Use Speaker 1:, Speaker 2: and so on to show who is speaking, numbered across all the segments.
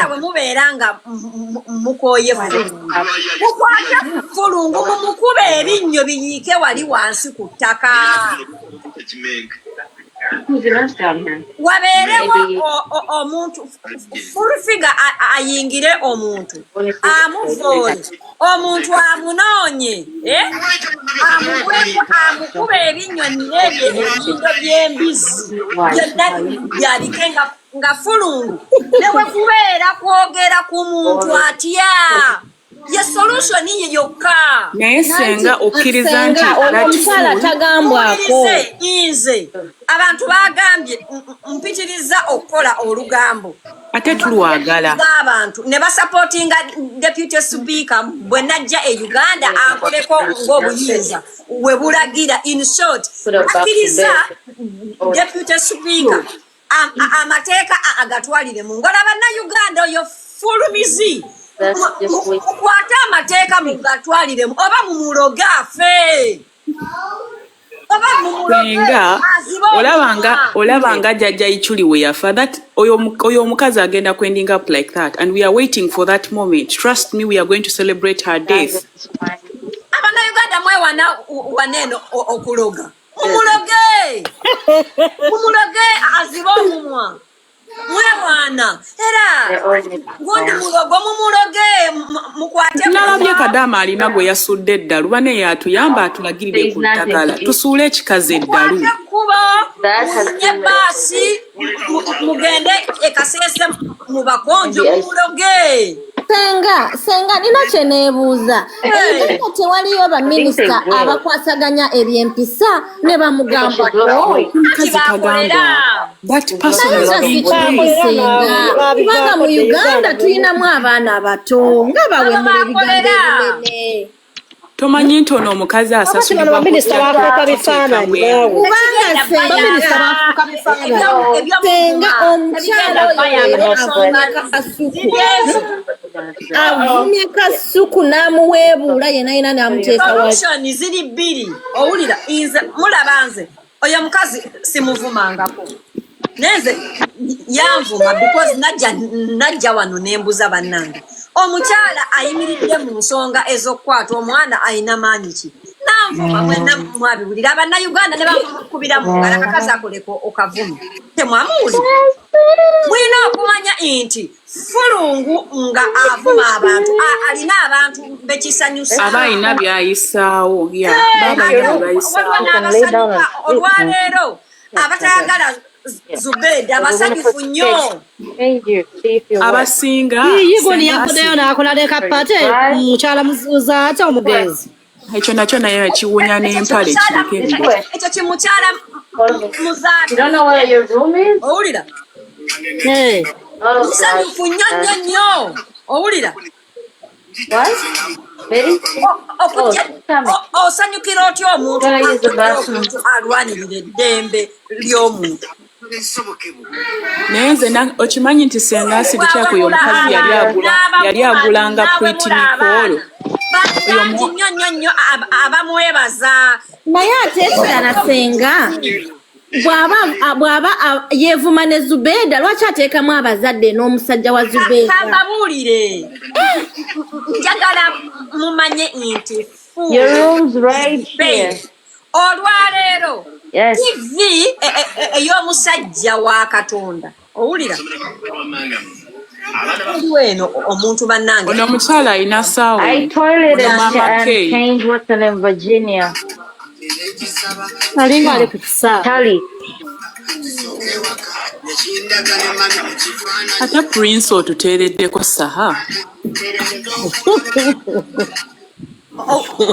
Speaker 1: Bannayuganda bwe mubeera nga mukooye fulungu, mukwate fulungu mumukube ebinnyo biyiike wali wansi ku ttaka. Wabeerewo omuntu full figure ayingire omuntu amuvoole, omuntu amunoonye, eh? Amugweko, amukube ebinnyo n'ebyo ebinyindo by'embizzi byonna byabike nga fulungu ne bwe kubeera kwogera ku muntu atya, ye solution ye yokka.
Speaker 2: Naye senga okkiriza
Speaker 3: Senga,
Speaker 2: nti
Speaker 3: oyo
Speaker 2: that
Speaker 3: omukyala
Speaker 2: fool
Speaker 3: tagambwako.
Speaker 1: Muwulirize, nze abantu bagambye mpitiriza okukola olugambo.
Speaker 2: Ate tulwagala.
Speaker 1: Abantu ne basupportinga deputy speaker bwe najja e Uganda ankoleko ng'obuyinza we bulagira. In short, akkiriza deputy speaker amateeka agatwalire mu ngalo. Bannayuganda, oyo fulumizi, mukwate amateeka mugatwaliremu, oba mumuloge afe, oba mumuloge
Speaker 2: Senga
Speaker 1: azibe
Speaker 2: olabanga
Speaker 1: omumwa.
Speaker 2: Olabanga jjajja Ichuli we yafa, that oyo omukazi agenda ku ending up like that, and we are waiting for that moment. Trust me, we are going to celebrate her death.
Speaker 1: Abannayuganda mwewana waneeno okuloga. Mumuloge, mumuloge azibe omumwa. Mwewana era gundi mulogo, mumuloge, mukwate.
Speaker 2: Nalabye Kadaama alina gwe yasudde eddalu. Bane yatuyamba atulagirire ku ddagala tusuule ekikazi eddalu.
Speaker 1: Mukwate ekkubo, mulinye baasi, mugende ekaseese mu bakonjo, mumuloge.
Speaker 3: Senga, senga, nina kye neebuuza. Uganda tewaliyo baminisita abakwasaganya ebyempisa ne bamugambako?
Speaker 2: Omukazi
Speaker 1: Bakolera.
Speaker 2: tagambwako. That person
Speaker 3: Naye
Speaker 2: has
Speaker 3: nga
Speaker 2: been
Speaker 3: si kituufu,
Speaker 2: paid.
Speaker 3: senga, kubanga mu Uganda tulinamu abaana abato nga bawemula ebigambo
Speaker 1: Bakolera.
Speaker 3: ebinene.
Speaker 2: Tomanyi nti ono omukazi
Speaker 4: Oba si bano
Speaker 2: asasulibwa
Speaker 4: baminisita bafuuka bifaananyi naawe.
Speaker 3: Kubanga senga,
Speaker 4: Baminisita bafuuka bifaananyi.
Speaker 3: Senga, omukyala oyo leero avumye Kasuku, avumye Kasuku n'amuweebuula yena yena n'amuteeka wali.
Speaker 1: Solution ziri bbiri. Owulira, nze mulaba nze oyo mukazi simuvumangako, naye nze yanvuma because najja wano nembuza bannange, omukyala ayimiridde mu nsonga ez'okukwata omwana ayina maanyi ki? Nanvuma. Mwenna mwabiwulira, Abannayuganda ne bamukubira mu ngalo, akakazi akoleko okavuma. Temwamuwulira? Mulina okumanya nti fulungu nga avuma abantu alina abantu bekisanyusa.
Speaker 2: Aba alina byayisaawo ya baba alina
Speaker 1: Waliwo
Speaker 2: byebayisaawo.
Speaker 1: n'abasanyuka olwaleero abatayagala Zubeda basanyufu nnyo.
Speaker 2: Abasinga
Speaker 4: Yigo
Speaker 2: senga
Speaker 4: yavuddeyo n'akola ne kapate mukyala muzaate omugenzi.
Speaker 2: Ekyo nakyo naye kiwunya n'empale kireke ebyo.
Speaker 1: Ekyo kimukyala muzaate, owulira?
Speaker 4: Eh,
Speaker 1: Musanyufu nnyo nnyo nnyo, owulira? Osanyukira otya omuntu omuntu alwanirira eddembe ly'omuntu?
Speaker 2: Naye nze okimanyi nti senga Asirikyako oyo omukazi yali agulanga Pretty Nicole. Oyo
Speaker 1: Bangi nnyo nnyo nnyo abamwebaza.
Speaker 3: Naye ate ekirala, senga, bw'aba yeevuma ne Zubeeda, lwaki ateekamu abazadde n'omusajja wa Zubeeda?
Speaker 1: Kambabuulire, njagala mumanye nti
Speaker 5: Your room's right here.
Speaker 1: olwaleero
Speaker 5: Yes.
Speaker 1: TV ey'omusajja wa Katonda, owulira, oliwo eno omuntu bannange.
Speaker 2: Ono omukyala alina
Speaker 5: I
Speaker 2: sound.
Speaker 5: toileted
Speaker 2: Ono Mama
Speaker 5: and
Speaker 2: K.
Speaker 5: changed, what's her name, Virginia.
Speaker 4: Alinga ali ku kisaawe.
Speaker 5: Tally.
Speaker 2: Ate Prince otuteereddeko saha.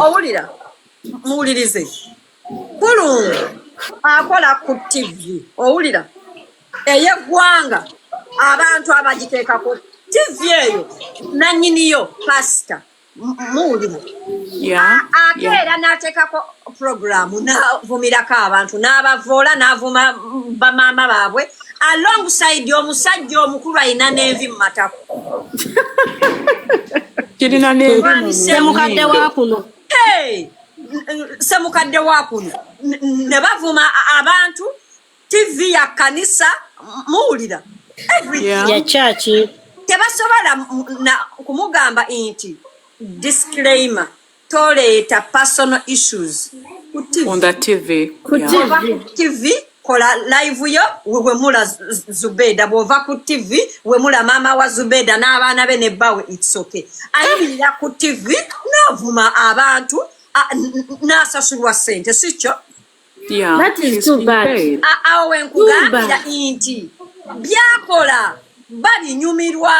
Speaker 1: Owulira, muwulirize, kulungu akola ku TV, owulira, ey'eggwanga, abantu abagiteekako TV eyo nannyiniyo pasita. Muwulira? Ate era n'ateekako programu n'avumirako abantu n'abavoola n'avuma bamaama baabwe alongside omusajja omukulu alina n'envi mu matako.
Speaker 2: Kirina n'envi mu
Speaker 4: Semukadde
Speaker 2: nnyindo.
Speaker 4: wa kuno.
Speaker 1: Hey! Semukadde wa kuno ne bavuma abantu TV ya kanisa, muwulira? Everything.
Speaker 4: Ya kyaki.
Speaker 1: Tebasobola kumugamba nti disclaimer, toleeta personal issues ku TV.
Speaker 2: On the TV.
Speaker 3: Ku
Speaker 2: Yeah.
Speaker 3: TV.
Speaker 1: Bw'ova ku TV, kola live yo, wemula Zubeda. Bw'ova ku TV, wemula maama wa Zubeda n'abaana be ne bbawe, it's okay. Ayimirira ku TV n'avuma abantu, n'asasulwa ssente, si kyo?
Speaker 2: Yeah.
Speaker 3: That is
Speaker 2: She's
Speaker 3: too
Speaker 2: been
Speaker 3: bad.
Speaker 2: paid.
Speaker 1: Awo wenkugambira
Speaker 3: Too bad.
Speaker 1: nti byakola babinyumirwa.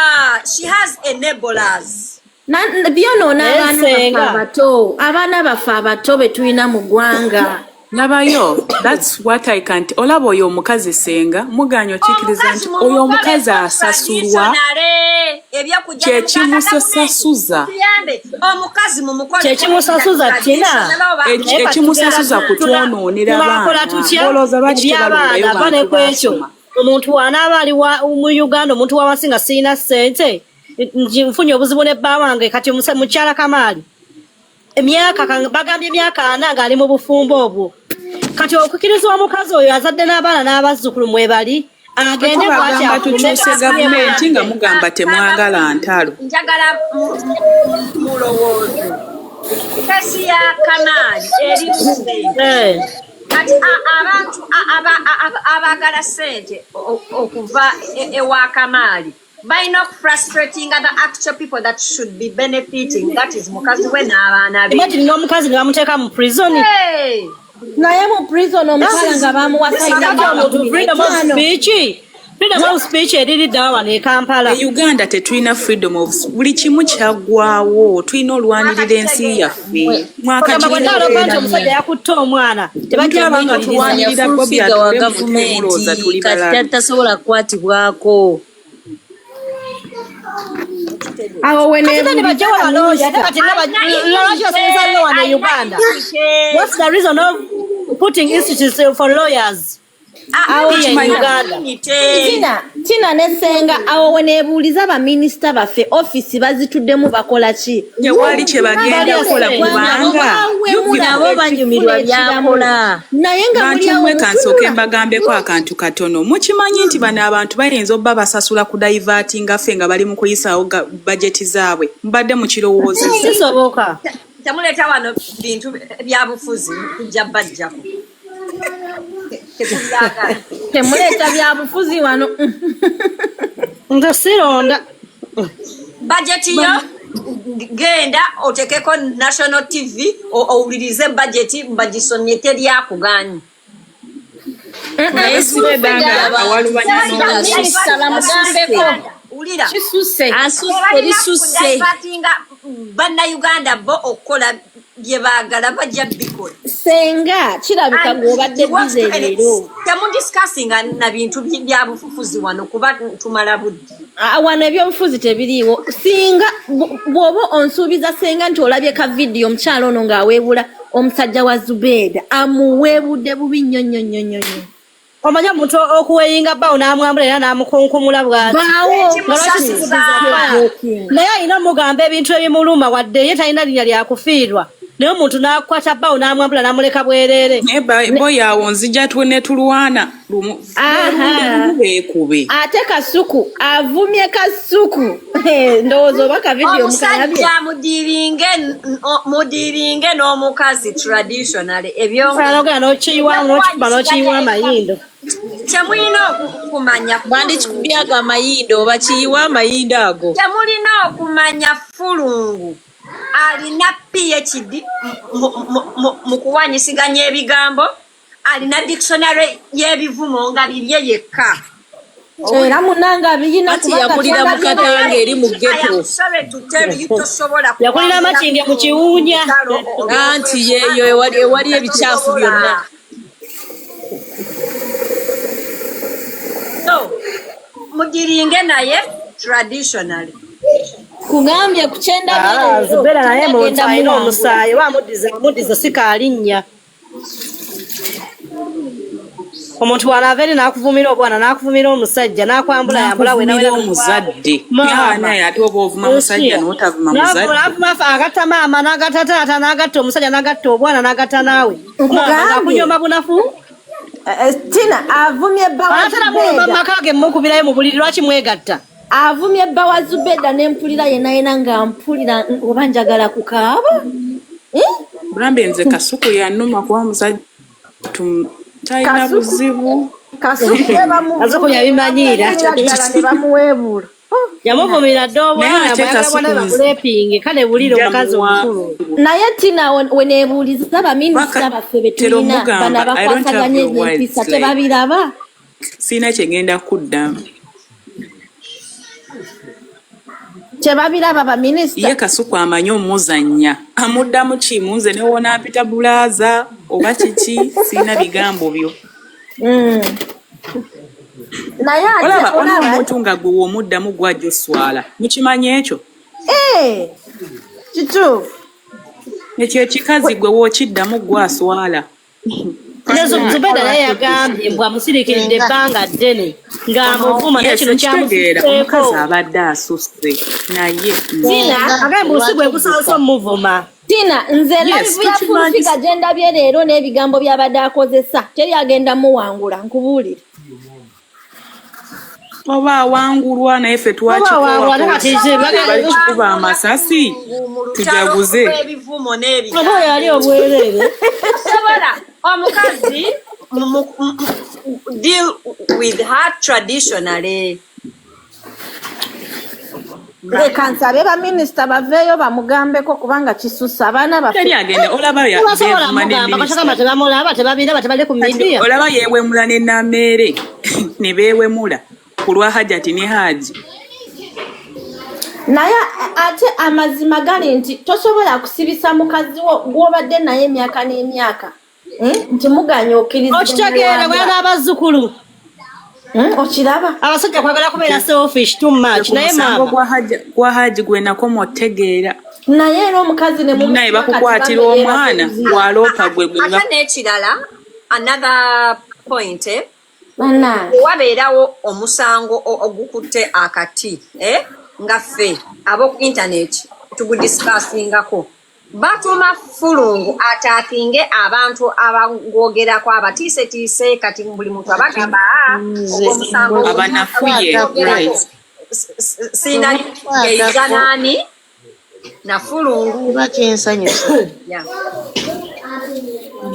Speaker 1: She has enablers.
Speaker 3: Byonoona
Speaker 4: Naye
Speaker 3: abaana baffe
Speaker 4: Senga.
Speaker 3: abato, abaana baffe abato be tulina mu ggwanga.
Speaker 2: Labayo, that's what I can't. Olaba oyo omukazi, senga muganya okikkiriza nti oyo omukazi asasulwa.
Speaker 1: Ebyokujja
Speaker 2: Kyekimusasasuza.
Speaker 1: Tuyambe omukazi mumukole.
Speaker 4: Kyekimusasuza, Tina.
Speaker 2: Ekimusasuza kutwonoonera
Speaker 4: Tunakola
Speaker 2: baana.
Speaker 4: tutya?
Speaker 2: Olowooza lwaki tebalondayo
Speaker 4: Eby'abaana va ne
Speaker 2: bantu
Speaker 4: ku ekyo.
Speaker 2: basoma?
Speaker 4: Omuntu wanaaba ali mu Uganda, omuntu wa wansi, nga sirina ssente, nfunye obuzibu ne bba wange. Kati mukyala Kamaali emyaka bagambye emyaka 40 ng'ali mu bufumbo obwo. Kati okukkiriza omukazi oyo azadde n'abaana n'abazzukulu mwebali agende bw'ati
Speaker 2: Tubagamba
Speaker 4: afulume
Speaker 2: tukyuse gavumenti, nga mugamba temwagala ntalo.
Speaker 1: Njagala mulowooze case ya Kamaali eri mu ssente. Kati abantu abaagala ssente okuva ewa Kamaali balina okufrustratinga the actual people that should be benefiting, that is mukazi we n'abaana be.
Speaker 4: Imagine n'omukazi ne bamuteeka mu prison.
Speaker 1: Hey!
Speaker 3: Naye mu prison omukyala nga bamuwasa.
Speaker 4: Kati omuntu freedom of speech, freedom of speech eririddawa wano e Kampala?
Speaker 2: E Uganda tetulina freedom of, buli kimu kyaggwawo. Tulina olwanirira ensi yaffe.
Speaker 4: Ogamba bwe naaloopa nti omusajja yakutte omwana, tebajja
Speaker 2: Tulaba nga
Speaker 4: kuyingiza.
Speaker 2: tulwanirira Bobi
Speaker 6: Full figure wa
Speaker 2: atule mu mulowooza
Speaker 6: gavumenti
Speaker 2: tuli
Speaker 6: kati
Speaker 2: balabe.
Speaker 6: tasobola kukwatibwako.
Speaker 3: Awo we
Speaker 4: Kati then bajja
Speaker 3: neebuuliza
Speaker 4: walooya ate
Speaker 3: minisita.
Speaker 4: kati lwaki basomesa law wano e Uganda? What's the reason of putting institutes for lawyers
Speaker 3: Awo
Speaker 4: here in Uganda?
Speaker 3: Tina, Tina ne Senga, awo we neebuuliza baminisita baffe, offisi bazituddemu bakola ki?
Speaker 2: Tewali kye bagenda kukola kubanga
Speaker 6: Nabo banyumirwa byakola.
Speaker 3: Naye nga muli
Speaker 2: Bantu
Speaker 3: awo
Speaker 2: mmwe, kansooke
Speaker 3: mutunula.
Speaker 2: mbagambeko akantu katono. Mukimanyi nti bano abantu bayinza obba basasula ku divertinga ffe nga bali mu kuyisaawo bajeti zaabwe? Mbadde mukirowoozeza?
Speaker 4: Kisoboka.
Speaker 1: Temuleeta wano bintu byabufuzi, tujja bajjako. Tetubyagala.
Speaker 3: Temuleeta byabufuzi wano.
Speaker 4: Nze sironda.
Speaker 1: Bajeti yo, genda otekeko national TV, owulirize bajeti bagisomye, teryakuganyi.
Speaker 6: Naye
Speaker 2: Siredanga awalubanya n'obususu.
Speaker 3: Minisita bamugambeko.
Speaker 1: Wulira.
Speaker 3: Kisuse.
Speaker 6: Asusse, lisusse.
Speaker 1: Divertinga bannayuganda bo okukola bye baagala, bajja bikola.
Speaker 3: Senga kirabika gw'obadde busy leero.
Speaker 1: Temudiscussinga na bintu byabufufuzi wano kuba tumala budde.
Speaker 3: Ah, wano ebyobufuzi tebiriiwo. Singa bw'oba onsuubiza, Senga, nti olabye ka vidiyo omukyala ono ng'aweebula omusajja wa Zubeeda, amuweebudde bubi nnyo nnyo nnyo nnyo nnyo.
Speaker 4: Omanyi omuntu okuweyinga bbawo n'amwambula era n'amukunkumula bw'ati.
Speaker 3: Baawo.
Speaker 4: Nga lwaki sikubiza? Naye alina omugamba ebintu ebimuluma, wadde ye talina linnya lyakufiirwa, naye omuntu n'akwata bbawo n'amwambula n'amuleka bwereere.
Speaker 2: Naye boy awo nzija ne tulwana lumu.
Speaker 3: Aha.
Speaker 2: Lumu beekube.
Speaker 3: Ate Kasuku avumye Kasuku. Ndowooza oba ka vidiyo mukalabye.
Speaker 1: Omusajja mudiringe n'omukazi traditionally, ebyo
Speaker 4: Nogenda n'okiyiwamu n'okikuba n'okiyiwa amayindo.
Speaker 1: Kyemulina okumanya
Speaker 6: Bandikikubyago amayindo, bakiyiwa amayindo ago.
Speaker 1: Kyemulina okumanya, Fulungu alina PhD mu kuwanyisiganya ebigambo, alina dictionary y'ebivumo nga bibye yekka.
Speaker 3: Era munange abiyina.
Speaker 6: Anti yakulira mu Katanga eri mu ghetto.
Speaker 1: I am sorry to tell you, tosobola
Speaker 4: Yakulira Makindye mu Kiwuunya.
Speaker 6: Anti yeeyo ewali ebikyafu byonna.
Speaker 1: So mugiringe naye traditionally.
Speaker 3: Kugambye ku kyendabye
Speaker 4: Ah,
Speaker 3: leero,
Speaker 4: Zubeera naye muntu
Speaker 3: tugenda
Speaker 4: alina
Speaker 3: muwangula.
Speaker 4: omusaayi oba amuddiza amuddiza sikaalinnya. Omuntu wanaava eri n'akuvumira obwana, n'akuvumira omusajja, n'akwambula yambula we.
Speaker 2: N'akuvumira omuzadde. Naye ate oba ovuma musajja n'otavuma muzadde.
Speaker 4: N'avuma agatta maama, n'agatta taata, n'agatta omusajja, n'agatta obwana, n'agatta naawe.
Speaker 3: Nkugambye.
Speaker 4: Akunyoma bunafu.
Speaker 3: Eh, Tina avumye bba wa
Speaker 4: Ate namulumba mu
Speaker 3: Zubeeda.
Speaker 4: maka ge, mukubirayo mu buliri, lwaki mwegatta?
Speaker 3: Avumye bba wa Zubeda ne mpulira yenna yenna nga mpulira oba njagala kukaaba. Eh?
Speaker 2: Bulambe nze Kasuku yanuma kuba musajja talina
Speaker 7: Kasuku
Speaker 2: buzibu.
Speaker 7: Kasuku
Speaker 4: Kasuku yabimanyiira.
Speaker 7: ddala ne bamuweebuula. Oh,
Speaker 4: Yamuvumira dda
Speaker 2: Naye
Speaker 4: obwana
Speaker 2: ate
Speaker 4: bwayagala
Speaker 2: Kasuku
Speaker 4: bwana
Speaker 2: nze
Speaker 4: bamulepinge kale wulira
Speaker 2: nja
Speaker 4: omukazi
Speaker 2: muwangula.
Speaker 4: omukulu.
Speaker 3: Naye Tina weneebuuliza baminisita
Speaker 2: Paka
Speaker 3: baffe be
Speaker 2: tera
Speaker 3: tulina bano
Speaker 2: omugamba I don't have
Speaker 3: abakwasaganya
Speaker 2: your words
Speaker 3: ebyempisa
Speaker 2: like
Speaker 3: tebabiraba.
Speaker 2: sirina kye ngenda kuddamu.
Speaker 7: Tebabiraba baminisita.
Speaker 2: Ye Kasuku amanyi omuzannya amuddamu kimu nze ne woonampita bulaaza oba kiki sirina bigambo byo.
Speaker 7: Naye ate
Speaker 2: Olaba waliwo
Speaker 7: olaba
Speaker 2: omuntu nga gwe w'omuddamu gw'ajja oswala mukimanyi ekyo?
Speaker 7: Eh, kituufu.
Speaker 2: Ekyo ekikazi gwe w'okiddamu gw'aswala.
Speaker 4: Ne Zubeda naye yagambye mbu amusirikiridde ebbanga ddene ng'amuvuma naye
Speaker 2: Yes,
Speaker 4: kino
Speaker 2: nkitegeera omukazi
Speaker 4: kyamususeeko.
Speaker 2: abadde asusse naye
Speaker 3: Tina,
Speaker 4: Agambye mbu si gwe gusoose omuvuma.
Speaker 3: Tina, nze
Speaker 2: Yes,
Speaker 3: live ya
Speaker 2: tukimanyi.
Speaker 3: Full Figure gye ndabye leero n'ebigambo by'abadde akozesa teri agenda muwangula nkubuulire.
Speaker 2: Oba awangulwa naye ffe
Speaker 4: Oba awangulwa ate kati
Speaker 2: twakikowa
Speaker 4: nze baga-
Speaker 2: bali kukuba amasasi
Speaker 1: mu lutalo
Speaker 2: tujaguze.
Speaker 1: lw'ebivumo n'ebigambo.
Speaker 4: Oba oyo ali obwereere.
Speaker 1: Sobola omukazi deal with her traditionally.
Speaker 7: Leka nsabe baminisita baveeyo bamugambeko kubanga kisusse abaana baffe.
Speaker 2: Teri agenda olaba
Speaker 4: Tebasobola
Speaker 2: beevuma ne
Speaker 4: mugamba
Speaker 2: minisita.
Speaker 4: kashakama tebamulaba tebabiraba tebali ku
Speaker 2: Kati
Speaker 4: media.
Speaker 2: olaba yeewemula ne Nameere ne beewemula ku lwa Hajati ne Haji.
Speaker 7: Naye ate amazima gali nti tosobola kusibisa mukazi wo gw'obadde naye emyaka n'emyaka. Nti muganya okkiriza
Speaker 4: Okitegeera bwe n'abazzukulu.
Speaker 7: Okiraba?
Speaker 4: Abasajja kwagala kubeera selfish too much
Speaker 2: Ku
Speaker 4: naye
Speaker 2: musango
Speaker 4: maama.
Speaker 2: gwa Haji gwe nakoma otegeera.
Speaker 7: Naye era omukazi ne
Speaker 2: Naye bakukwatira omwana bw'aloopa gwe gwe
Speaker 1: Ate n'ekirala another point
Speaker 7: Bannange.
Speaker 1: wabeerawo omusango ogukutte akati nga ffe ab'oku internet tugudiscussingako batuma fulungu ataakinge abantu abagwogerako abatiisetiise kati buli muntu abagamba "Ah, ogwo omusango
Speaker 2: Abanafuye, right.
Speaker 1: Siina geiganaani na fulungu.
Speaker 8: Kuba kyensanyusa.
Speaker 1: Yeah.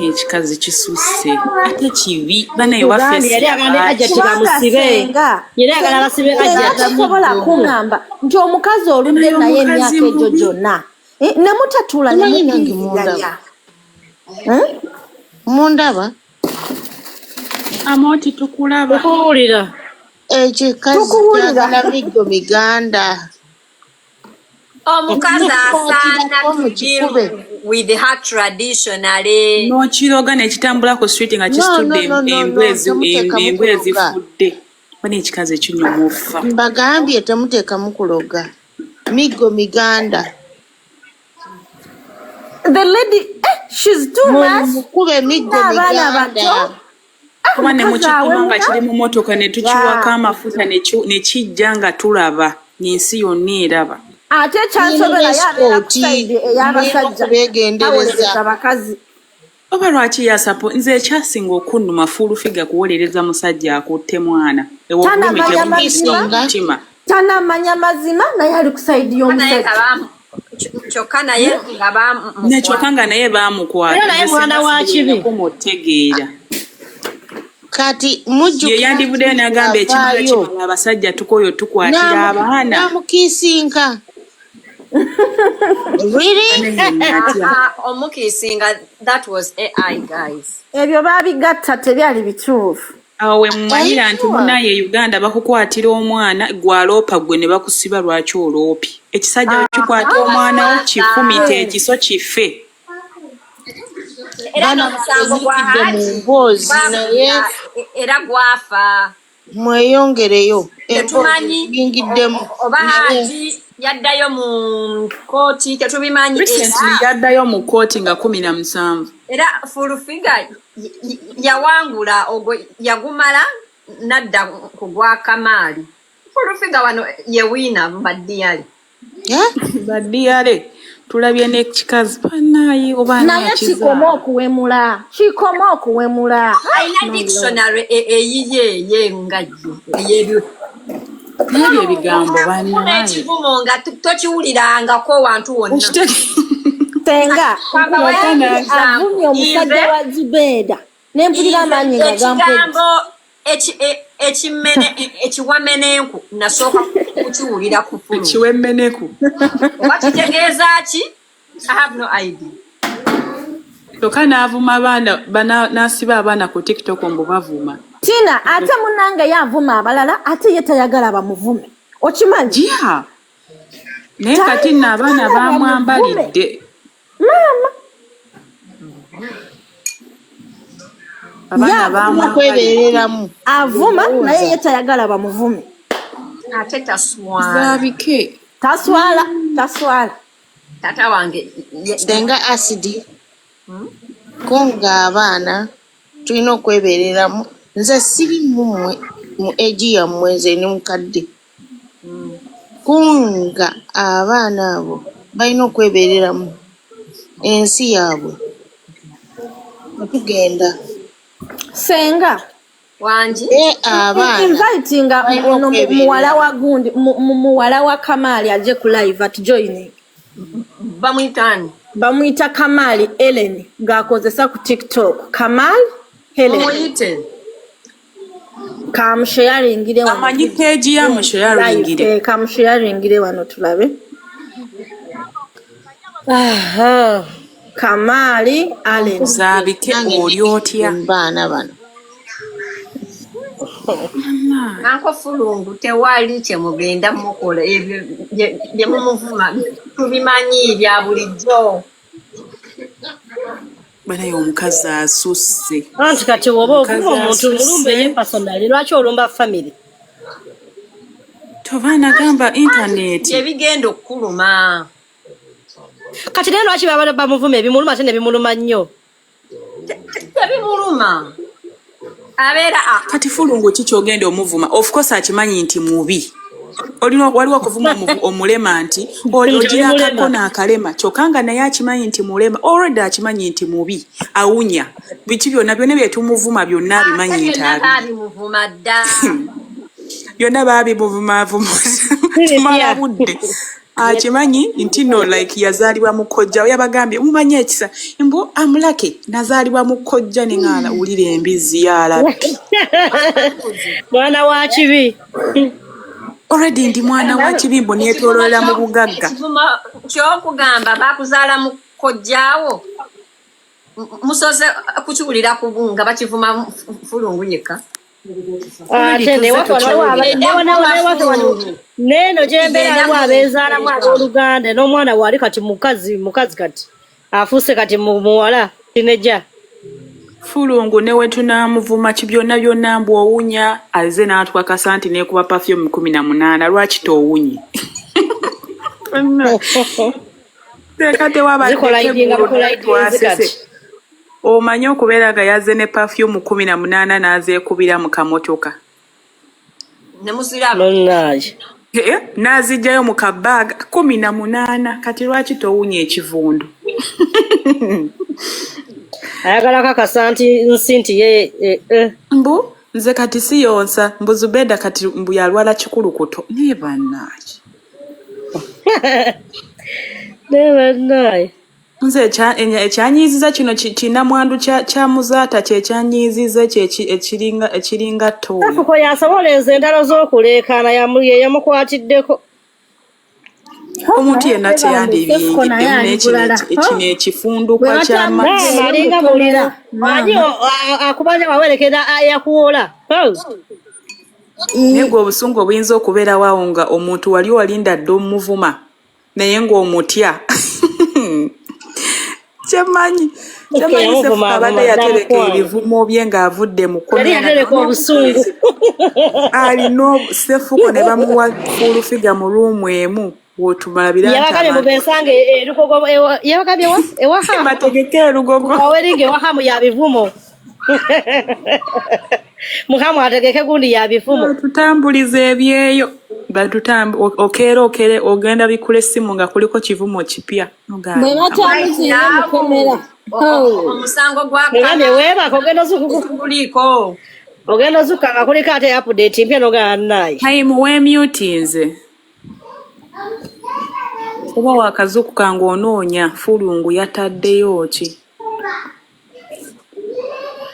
Speaker 2: Ekikazi kisusse ate kibi banaye waffe
Speaker 4: Tugambye yali agamba Hajati
Speaker 7: Kubanga
Speaker 4: bamusibe.
Speaker 7: senga
Speaker 4: Yali agala basibe
Speaker 7: senga
Speaker 4: Hajati.
Speaker 7: tosobola kuŋŋamba nti omukazi oludde
Speaker 2: Naye
Speaker 7: naye
Speaker 2: omukazi
Speaker 7: emyaka egyo
Speaker 2: mubi.
Speaker 7: gyonna. Eh, ne mutatuula ne
Speaker 8: Omanyi nange
Speaker 7: mukkiriziganya.
Speaker 8: mundaba. Mundaba?
Speaker 2: Amooti tukulaba.
Speaker 4: Tukuwulira.
Speaker 8: Ekikazi
Speaker 7: Tukuwulira.
Speaker 8: kyagala miggo miganda.
Speaker 1: Omukazi asaana
Speaker 8: Mukikubirako
Speaker 1: to deal
Speaker 8: mukikube.
Speaker 1: with her traditionally.
Speaker 2: N'okiroga nekitambula ku street nga
Speaker 8: No,
Speaker 2: kisitudde
Speaker 8: no, no, no,
Speaker 2: embwa
Speaker 8: no.
Speaker 2: embwa
Speaker 8: Temuteekamu kuloga.
Speaker 2: ezifudde. Bana ekikazi ekinyuma ofa.
Speaker 8: Mbagambye temuteekamu kuloga. Miggo miganda.
Speaker 7: The lady, she's too much.
Speaker 8: Mukube miggo
Speaker 7: N'abaana
Speaker 8: miganda.
Speaker 7: bato. Ah,
Speaker 2: Kuba ne
Speaker 7: omukazi
Speaker 2: mukipima nga
Speaker 7: awemula.
Speaker 2: kiri mu motoka ne tukiwako amafuta ne kijja nga tulaba ng'ensi yonna eraba.
Speaker 7: Ate
Speaker 8: Mulina
Speaker 7: kyansobera ye abeera ku
Speaker 8: esikooti.
Speaker 7: side
Speaker 8: Mulina
Speaker 7: ey'abasajja
Speaker 8: okubeegendereza.
Speaker 7: tawolereza bakazi.
Speaker 2: Oba lwaki yasapo nze ekyasinga okunnuma Full Figure kuwolereza musajja akutte mwana. Ewo obulumi
Speaker 7: Tanamanya
Speaker 2: tebuyinza
Speaker 7: mazima.
Speaker 2: mu mutima.
Speaker 7: Tanamanya mazima naye ali ku side
Speaker 1: Naye
Speaker 7: y'omusajja.
Speaker 1: nga kyokka naye nga
Speaker 2: Ne kyokka nga naye baamukwata.
Speaker 4: Era naye
Speaker 2: Nze
Speaker 4: mwana
Speaker 2: singa
Speaker 4: wa kibi.
Speaker 2: sirina otegeera.
Speaker 8: Kati
Speaker 2: Ye
Speaker 8: mujjukira
Speaker 2: yandivuddeyo n'agamba ekimala
Speaker 8: avaayo
Speaker 2: kimala abasajja tukooye tukwatira abaana.
Speaker 8: n'amukiisinka. Really?
Speaker 2: Natya.
Speaker 1: Omukiisinga that was AI guys.
Speaker 7: Ebyo baabigatta tebyali bituufu.
Speaker 2: Awo we mmanyira nti
Speaker 8: Are you sure?
Speaker 2: munnaye e Uganda bakukwatira omwana gw'aloopa gwe ne bakusiba lwaki oloopye. Ekisajja bwe kikwata omwana wo kifumite ekiso kife.
Speaker 1: Era
Speaker 8: Baana
Speaker 1: n'omusango gwa
Speaker 8: bange mu
Speaker 1: Haji
Speaker 8: mboozi naye
Speaker 1: era gwafa.
Speaker 8: Mweyongereyo. Emboozi
Speaker 1: Tetumanyi
Speaker 8: yingiddemu.
Speaker 1: oba
Speaker 8: Naye
Speaker 1: Haji yaddayo mu kooti tetubimanyi
Speaker 2: Recently
Speaker 1: era
Speaker 2: yaddayo mu kkooti nga 17.
Speaker 1: Era Full Figure yawangula ogwo yagumala nadda ku gwa Kamaali. Full Figure wano ye wiina baddiyale.
Speaker 8: Eh?
Speaker 2: Baddiyale tulabye n'ekikazi bannaayi oba
Speaker 7: Naye kikome
Speaker 2: anaakizaala.
Speaker 7: okuwemula. Kikome okuwemula.
Speaker 1: Alina dictionary eyiye ye nga ye ey'ebyo.
Speaker 2: Naye ebyo ebigambo bannange.
Speaker 1: Ekivumo nga tokiwulirangako wantu wonna.
Speaker 7: Senga
Speaker 1: Kwamba
Speaker 7: avumye omusajja wa Zubeda nempulira amaanyi nga gampedde.
Speaker 1: Ekigambo ekiwamenenku nasooka kukiwulira ku fulu.
Speaker 2: Ekiwemmeneku.
Speaker 1: Oba kitegeeza ki? I have no idea.
Speaker 2: Kyokka n'avuma abaana, n'asiba abaana ku TikTok mbu bavuma.
Speaker 7: Tina ate munnange ye avuma abalala, ate ye tayagala bamuvume, okimanyi?
Speaker 2: Yeah. Naye kati nno abaana
Speaker 7: Tayagala
Speaker 2: bamwambalidde.
Speaker 7: Maama.
Speaker 2: Abaana
Speaker 7: Ya,
Speaker 2: bamwambalidde.
Speaker 8: Kwebeereramu.
Speaker 7: Avuma naye ye tayagala bamuvume.
Speaker 1: Ate taswala.
Speaker 2: Zaabike.
Speaker 7: Taswala, taswala.
Speaker 1: Tata wange
Speaker 8: Senga Acid, ko ng'abaana tulina okwebeereramu. Nze siri mummwe mu age yammwe, nze ndi mukadde. Ko nga abaana abo balina okwebeereramu ensi yaabwe. Tugenda.
Speaker 7: Senga.
Speaker 1: Wangi.
Speaker 8: Ye abaana
Speaker 7: invitinga
Speaker 8: balina
Speaker 7: ono
Speaker 8: okwebeereramu.
Speaker 7: Muwala wa gundi, muwala wa Kamali ajje ku live at joining.
Speaker 1: Bamuyita ani?
Speaker 7: Bamuyita Kamali Ellen ng'akozesa ku TikTok. Kamal Helen.
Speaker 1: Muyite.
Speaker 7: Kamusharingire wano.
Speaker 2: Amanyi page ya musharingire.
Speaker 7: Live, kamusharingire wano tulabe.
Speaker 4: Aha.
Speaker 7: Kamali Allen.
Speaker 2: Zaabike
Speaker 8: Nange
Speaker 2: oli otya?
Speaker 8: Baana bano.
Speaker 1: Anko Fulungu tewali kye mugenda mukola, ebyo bye mumuvuma tubimanyi bya bulijjo.
Speaker 2: Banaye omukazi asusse.
Speaker 4: Anti kati woba
Speaker 2: Omukazi
Speaker 4: ovuma omuntu
Speaker 2: asusse.
Speaker 4: mulumbe ye personally, lwaki olumba family?
Speaker 2: Tova nagamba internet.
Speaker 1: Bye bigenda okukuluma.
Speaker 4: Kati naye lwaki baba bamuvuma ebimuluma ate ne bimuluma nnyo?
Speaker 1: Tebimuluma. Abeera
Speaker 2: Kati Fulungu ki ky'ogenda omuvuma? Of course akimanyi nti mubi. Olina waliwo okuvuma omulema nti oli
Speaker 4: Nti
Speaker 2: ogira
Speaker 4: oli mulema.
Speaker 2: akakona akalema, kyokka nga naye akimanyi nti mulema, already akimanyi nti mubi, awunya. Biki byonna byonna bye tumuvuma byonna abimanyi
Speaker 1: Ate
Speaker 2: nti
Speaker 1: byonna
Speaker 2: abi.
Speaker 1: baabimuvuma dda.
Speaker 2: Byonna baabimuvumaavuma. Tumala budde. Akimanyi nti no like yazaalibwa mu kojja, yabagambye mumanyi ekisa mbu amulake nazaalibwa mu kojja ne ŋŋaala wulira embizzi yalabi.
Speaker 4: Mwana wa kibi.
Speaker 2: Already ndi mwana wa kibi mbu neetoololera mu bugagga.
Speaker 1: Ekivumo ky'okugamba bakuzaala mu kojjaawo, musoze kukiwulira ku nga bakivuma Fulungu yekka.
Speaker 4: Ate
Speaker 2: Tuzze
Speaker 4: newaffe wano
Speaker 2: tukiwulira.
Speaker 4: newaffe wano neeno gyembeera waliwo abeezaalamu abooluganda n'omwana waali kati mukazi, mukazi kati afuuse kati muwala tinejja.
Speaker 2: Fulungu ne we tunaamuvuma ki byonna byonna mbu owunya, azze n'atukakasa nti neekuba perfume 18, lwaki toowunye? Teeka tewabadde
Speaker 4: Zikola idinga
Speaker 2: teggulo
Speaker 4: bukola idinzi
Speaker 2: twasese.
Speaker 4: Kati.
Speaker 2: Omanyi okubeera nga yazze ne perfume 18 n'azeekubira mu kamotoka.
Speaker 1: Ne muziraba.
Speaker 4: Munnaaye.
Speaker 2: Eh, n'aziggyayo mu kabaaga 18, kati lwaki toowunya ekivundu?
Speaker 4: Ayagala kakasa nti nsi nti ye eh, eh.
Speaker 2: Mbu nze kati siyonsa, mbu Zubeda kati mbu yalwala kikulukuto. Naye bannange.
Speaker 4: Naye bannaaye.
Speaker 2: Nze ekyanyiiziza kino kinnamwandu kya Muzaata kye kyanyiiziza ekyo ekiringa ttooyi.
Speaker 4: Safuko yasobola enzo entalo z'okuleekaana ye yamukwatiddeko.
Speaker 2: Omuntu yenna
Speaker 7: Sefuko naye
Speaker 2: teyandibiyingiddemu
Speaker 7: ali
Speaker 2: naye kino
Speaker 7: bulala.
Speaker 2: kino ekifundukwa
Speaker 7: Bwe
Speaker 2: ky'amazzi.
Speaker 4: Maama alinga muliro. Manyi akubanja wawerekera yakuwola. Oh.
Speaker 2: Naye gwe obusungu obuyinza okubeerawo awo nga omuntu wali olinda dda omuvuma naye ng'omutya. Kyemmanyi kyemmanyi
Speaker 4: Yamuvuma
Speaker 2: Sefuko abadde
Speaker 4: avuma
Speaker 2: yatereka
Speaker 4: namukwano.
Speaker 2: ebivumo bye ng'avudde mu
Speaker 4: Yali
Speaker 2: kkomera.
Speaker 4: yatereka obusungu.
Speaker 2: Alina Sefuko ne bamuwa full figure mu room emu w'otumalabira nti
Speaker 4: Yabagambye
Speaker 2: abantu
Speaker 4: mubesange erugogo yabagambye ewa Hamu.
Speaker 2: Bategeke erugogo.
Speaker 4: Aweringa ewa Hamu ya bivumo. Muhamu ategeke gundi ya bivumo.
Speaker 2: Tutambuliza ebyeyo. Okeera okere ogenda bikula essimu nga kuliko kivumo kipya.
Speaker 7: Bwe batamuzinga mukomera.
Speaker 1: Omusango gwa
Speaker 4: Mugambye weebaka ogenda ozukuku.
Speaker 1: Guliiko.
Speaker 4: Ogenda ozuukuka nga kuliko ate update mpya n'ogamba naaye.
Speaker 2: Time weemyutinze oba wakazuukuka ng'onoonya fulungu yataddeyo ki?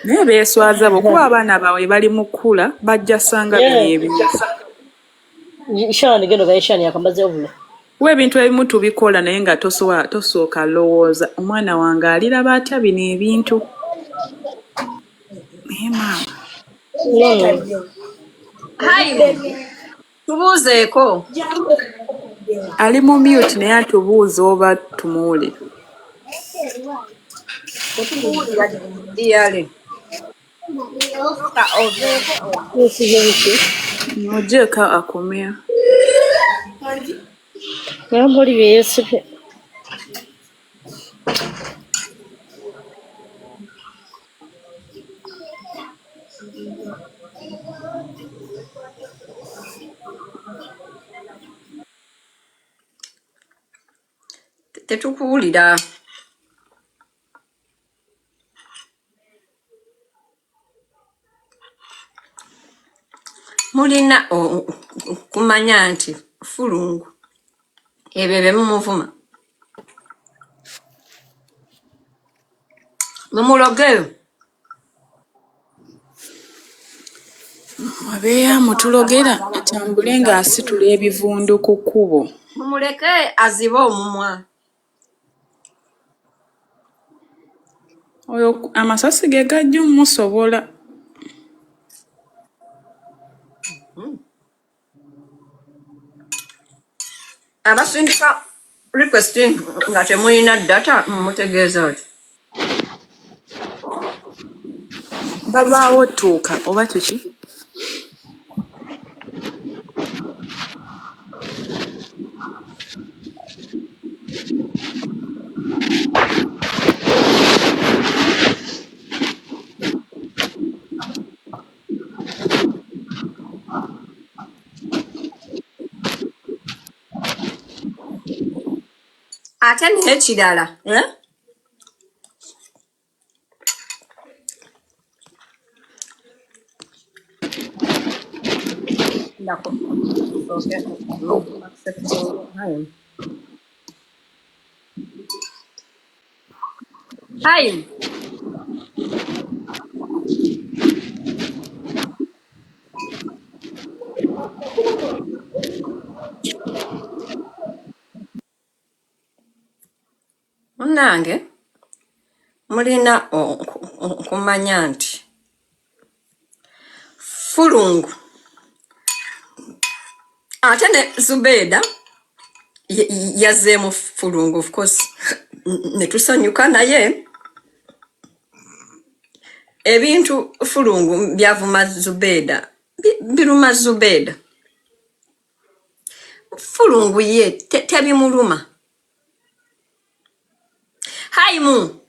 Speaker 2: Naye beeswaza bo kuba abaana baabwe bali mu kkula bajja ssanga bino ebintu.
Speaker 4: Shani genda ogaye Shani yakamaze obulo.
Speaker 2: Kuba ebintu ebimu tubikola naye nga tosobola tosooka lowooza omwana wange aliraba atya bino ebintu. Naye maama.
Speaker 1: Hayi, tubuuzeeko.
Speaker 2: Ali mu mute naye atubuuza oba tumuwulira.
Speaker 1: Tetukuwulira diyale. Sooka oveeko.
Speaker 2: Muggyeko akomya.
Speaker 4: Naye mbuli bye yeesibye.
Speaker 1: Tetukuwulira. Mulina okumanya nti fulungu ebyo bye mumuvuma mumuloge.
Speaker 2: Abeeyo amutulogera atambule ng'asitula ebivundu ku kkubo.
Speaker 1: Mumuleke azibe omumwa.
Speaker 2: Oyo amasasi ge gajja omusobola.
Speaker 1: Abasindika request nga temulina data mumutegeeza oti
Speaker 2: Balwawo otuuka oba kiki?
Speaker 1: Ate n'ekirala, eh? Ndako. Okay. Hayi. Munnange mulina okumanya nti fulungu ate ne Zubeeda yazzeemu fulungu, of course ne tusanyuka, naye ebintu fulungu byavuma Zubeeda biruma Zubeeda. Fulungu ye tebimuluma. Hayimu,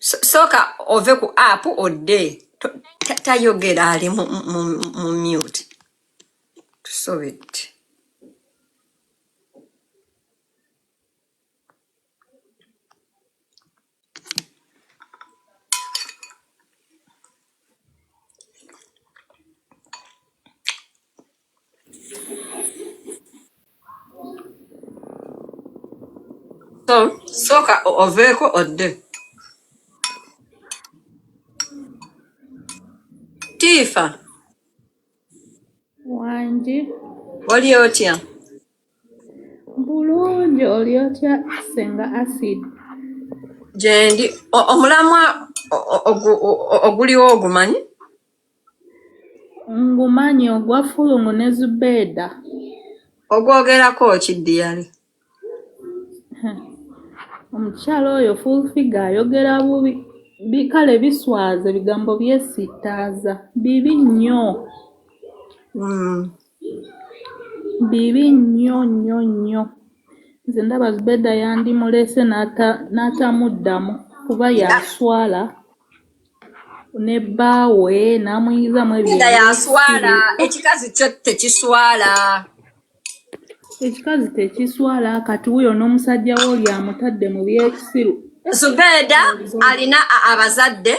Speaker 1: sooka ove ku app odde. Tayogera, ali mu mute. Tusobedde. So sooka oveeko odde. Tiifa.
Speaker 9: Wangi.
Speaker 1: Oli otya?
Speaker 9: Bulungi, oli otya Senga Acid?
Speaker 1: Gyendi. Omulamwa oguliwo ogumanyi?
Speaker 9: Ngumanyi, ogwa Fulungu ne Zubeeda.
Speaker 1: Ogwogerako ki ddiyale?
Speaker 9: Omukyala oyo full figure ayogera bubi. Kale biswaza, ebigambo byesittaaza. Bibi nnyo. Bibi nnyo nnyo nnyo. Nze ndaba Zubeeda yandimulese n'atamuddamu kuba yaswala ne bbaawe n'amuyingizamu ebyo
Speaker 1: Zubeeda yaswala,
Speaker 9: ebyekisiru.
Speaker 1: Ekikazi kyo tekiswala.
Speaker 9: Ekikazi tekiswala, kati wuuyo n'omusajja we oli amutadde mu byekisiru.
Speaker 1: Zubeeda alina abazadde.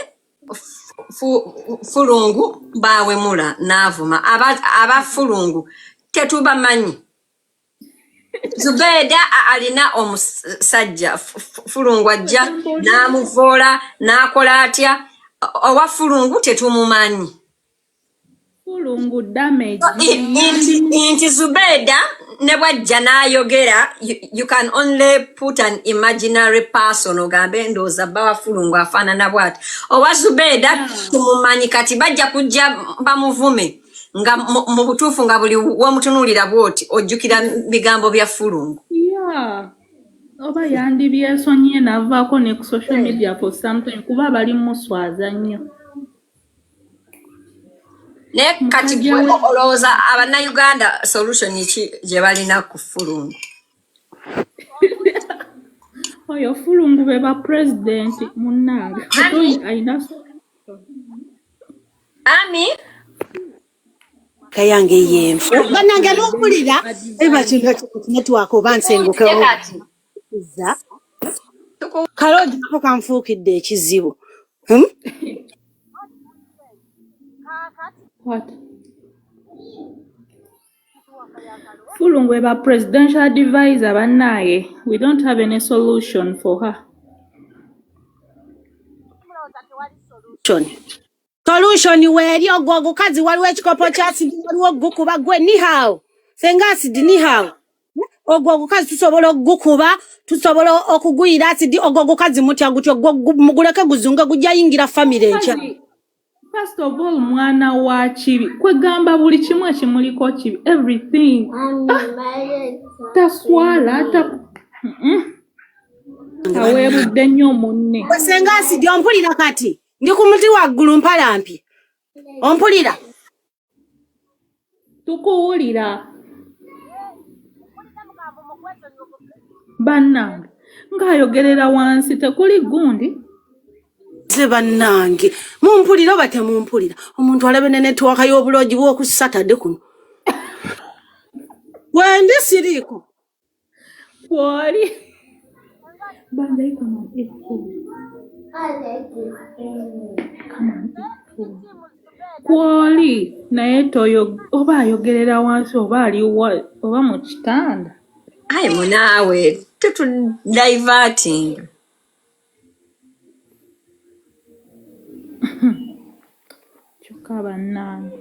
Speaker 1: Fulungu bawemula n'avuma aba Fulungu tetubamanyi. Zubeeda alina omusajja Fulungu ajja n'amuvoola n'akola atya, owa Fulungu tetumumanyi.
Speaker 9: Fulungu damage.
Speaker 1: Nti Zubeeda ne bwajja n'ayogera, you can only put an imaginary person, ogambe ndowooza bba wa Fulungu afaanana bw'ati. Owa Zubeeda tumumanyi, kati bajja kujja bamuvume nga mu butuufu nga buli w'omutunuulira bw'oti ojjukira bigambo bya Fulungu.
Speaker 9: Yeah. Oba yandibyesonyiye n'avaako ne ku social media for some time, kuba bali muswaza nnyo.
Speaker 1: Naye kati
Speaker 9: Musajja
Speaker 1: gwe olowooza Abannayuganda solution ki gye balina ku Fulungu?
Speaker 9: Oyo Fulungu be ba president munnange.
Speaker 1: Ami?
Speaker 9: Alina
Speaker 1: Ami?
Speaker 10: Kayange yenfu bannange n'ompulira eba kino network oba nsenguke
Speaker 1: Kati
Speaker 10: za kaloogi nako kanfuukidde ekizibu. Hmm?
Speaker 9: What? Fulungu eba presidential advisor bannaye. We don't have any solution for her.
Speaker 10: Solution weeri ogwo ogukazi, waliwo ekikopo kya asidi, waliwo ogukuba gwe nihaw senga asidi nihaw ogwo ogukazi tusobola okugukuba, tusobola okuguyira asidi. Ogwo ogukazi mutya gutyo gwo muguleke guzunge, gujja yingira famire enkya.
Speaker 9: Mukazi, first of all, mwana wa kibi, kwegamba buli kimu ekimuliko kibi, everything. Ah, taswala ta. Aweebudde nnyo munne.
Speaker 10: Gwe senga asidi ompulira? Kati ndi ku muti waggulu mpalampye, ompulira?
Speaker 9: Tukuwulira bannange, ng'ayogerera wansi, tekuli gundi.
Speaker 10: Nze bannange mumpulira oba temumpulira? Omuntu alabe ne network y'obuloogi bw'oku Saturday kuno wendi siriiko.
Speaker 9: Kwoli bandayi, come on, eat food. Come on, eat food. Kwoli naye toyo, oba ayogerera wansi oba aliwa oba mu kitanda.
Speaker 1: Ayi munaawe, tetudiverting.
Speaker 9: Kyokka bannange.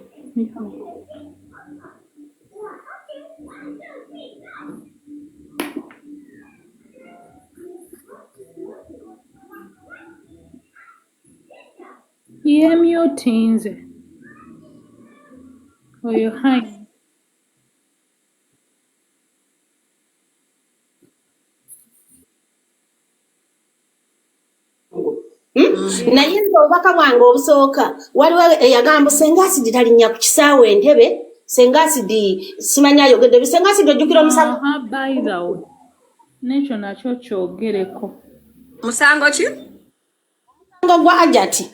Speaker 9: Yeemyutinze oyo hai.
Speaker 10: Naye nze obubaka bwange obusooka, waliwo eyagamba senga asidi talinnya ku kisaawe entebe, senga asidi simanyi ayogedde bi senga asidi, ojjukira omusango?
Speaker 9: Aha, by the way, n'ekyo nakyo kyogereko.
Speaker 1: Musango ki?
Speaker 10: Omusango gwa Ajati.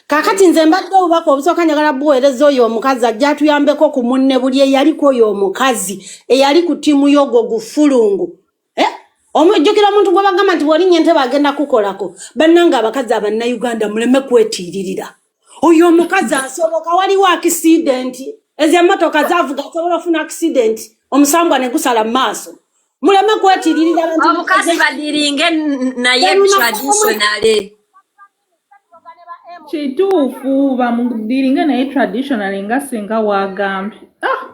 Speaker 10: Kaakati nze mbadde obubaka obusooka njagala buweereza oyo omukazi ajja atuyambeko ku munne buli eyaliko, oyo omukazi eyali ku ttiimu y'ogwo gufulungu. Eh? Omujjukira omuntu gwe bagamba nti bw'olinnya entebe agenda kukolako? Bannange abakazi Abannayuganda, muleme kwetiiririra. Oyo omukazi asoboka, waliwo accident, ezo emmotoka zavuga, asobola ofuna accident omusambwa ne gusala mu maaso. Muleme kwetiiririra abantu.
Speaker 1: Omukazi badiringe naye traditionally.
Speaker 9: Kituufu, bamudiringe naye traditionally nga singa wagambye, ah,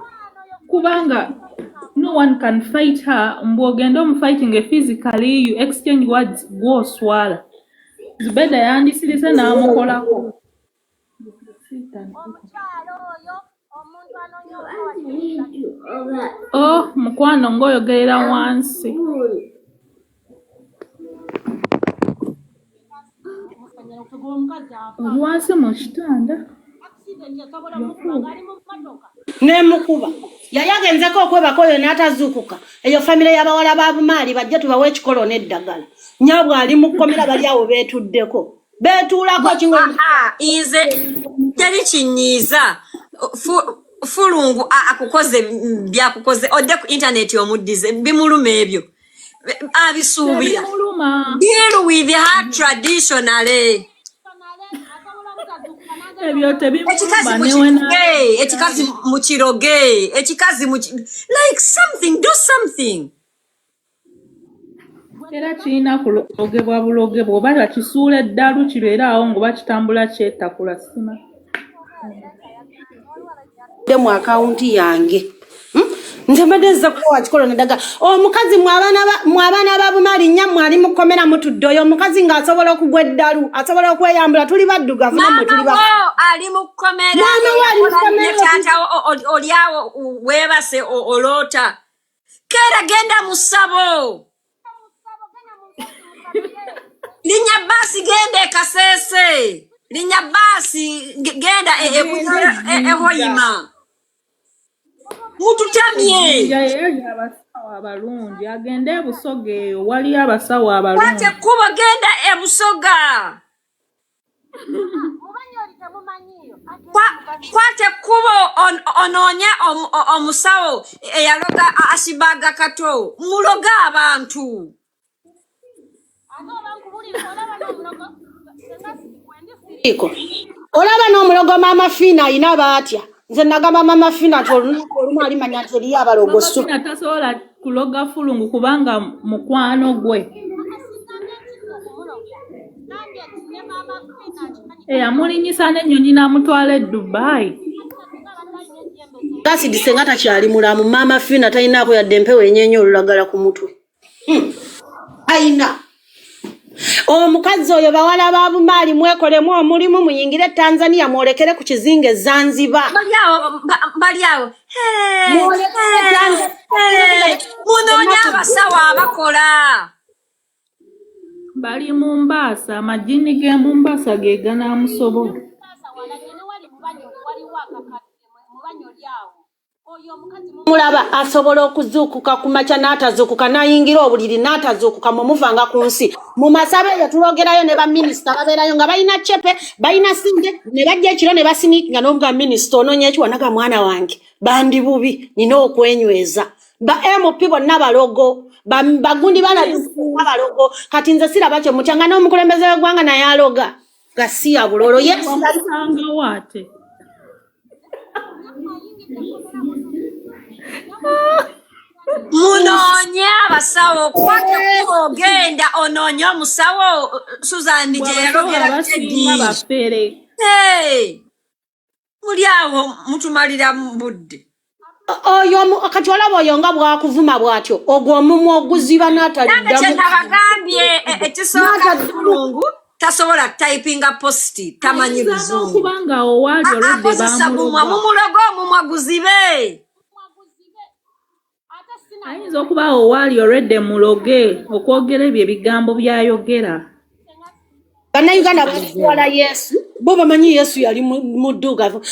Speaker 9: kubanga no one can fight her. Mbu ogende omufighting physically, you exchange words, gwoswala. Zubeda yandisirise n'amukolako. Oh mukwano, ng'oyogerera wansi. Oli wansi mu kitanda.
Speaker 10: Nemukuba yali agenzeko okwebaka oyo n'atazuukuka. Eyo famire y'abawala ba Bumaali bajja tubawe ekikolo n'eddagala. Nyaabwe ali mu kkomera, bali awo beetuddeko, beetuulako kingo.
Speaker 1: Aa, nze teri kinyiiza Fulungu akukoze byakukoze, odde ku intaneti omuddize bimuluma, ebyo abisuubira.
Speaker 9: Tebimuluma.
Speaker 1: Deal with her traditionally.
Speaker 9: Ebyo
Speaker 1: Ekikazi
Speaker 9: tebimuluma newe
Speaker 1: mukiroge, ekikazi mukiroge, ekikazi like something, do something.
Speaker 9: Era kirina kulogebwa bulogebwa oba bakisuula eddalu kibeere awo ng'oba kitambula kyetakula sima.
Speaker 10: Mu akawunti yange. Nze mbadde nziza kuba wakikolo naddaga omukazi mwe abaana ba Bumaali nnya mwali mukomera mutudde oyo omukazi ng'asobola okugwa eddalu, asobola okweyambula, tuli baddugavu nammwe tuli
Speaker 1: Maama wo ali mu kkomera,
Speaker 10: Maama wo ali mu kkomera.
Speaker 1: Ne taata wo oli awo weebase oloota. Keera genda mu ssabo. Linnya bbaasi genda e Kasese. Linnya bbaasi genda e Hoima. Mututamye.
Speaker 9: Jinja yeyali abasawo abalungi agende e Busoga eyo waliyo abasawo
Speaker 1: Kwata
Speaker 9: abalungi.
Speaker 1: ekkubo genda e Busoga. Kwata ekkubo onoonye omusawo eyaloga Ashibaga Kato. Muloge abantu.
Speaker 10: Olaba n'omulogo Maama Fiina ayina baatya. Nze nagamba Maama Fiina nti olunaku olumu alimanya nti eriyo abalogo
Speaker 9: Maama
Speaker 10: su.
Speaker 9: Fiina tasobola kuloga fulungu kubanga mukwano gwe. Eyamulinnyisa n'ennyonyi n'amutwala e Dubai.
Speaker 10: Acid senga takyali mulamu, Maama Fiina talinaako yadde empewo enyeenya olulagala ku mutwe. Ayina. Omukazi oyo bawala ba Bumaali mwekolemu omulimu muyingire Tanzania mwolekere ku kizinga e Zanzibar.
Speaker 1: Bali awo.
Speaker 10: Mwolekere Tanzania.
Speaker 1: Munoonye abasawo abakola.
Speaker 9: Bali Mombasa, amajini g'e Mombasa ge ganaamusobola.
Speaker 10: Mulaba asobola okuzuukuka ku makya n'atazuukuka n'ayingira obuliri n'atazuukuka mwe muvanga ku nsi. Mu masabo eyo tulogerayo ne baminisita babeerayo nga balina cepe, balina ssente, ne bajja ekiro ne basiniikinga n'omuga minisita onoonya eki wanaga mwana wange bandi bubi nina okwenyweza. Ba MP bonna balogo, bagundi balabika balogo. Kati nze siraba kye mutya nga n'omukulembeze w'eggwanga naye aloga. Gasiya bulolo. Yes.
Speaker 9: Wamusangawo ate.
Speaker 1: Munoonye abasawo, kwata ekkubo ogenda onoonye omusawo Suzan gye
Speaker 9: Abasawo
Speaker 1: yalogera
Speaker 9: abasinga
Speaker 1: Teddy.
Speaker 9: bafere.
Speaker 1: Hey! Muli awo mutumalira mu budde.
Speaker 10: Oyo kati olaba oyo nga bw'akuvuma bw'atyo, ogwo omumwa oguziba n'ataliddamu.
Speaker 1: Nange kye nabagambye ekisooka Fulungu tasobola typinga post, tamanyi
Speaker 9: Ayinza
Speaker 1: luzungu.
Speaker 9: n'okuba nga awo waali olwedde
Speaker 1: Akozesa mumwa,
Speaker 9: bamuloga.
Speaker 1: mumuloge omumwa guzibe.
Speaker 9: Ayinza okuba awo waali olwedde muloge okwogera ebyo ebigambo by'ayogera.
Speaker 10: Bannayuganda batwala Yesu, bo bamanyi Yesu yali muddugavu.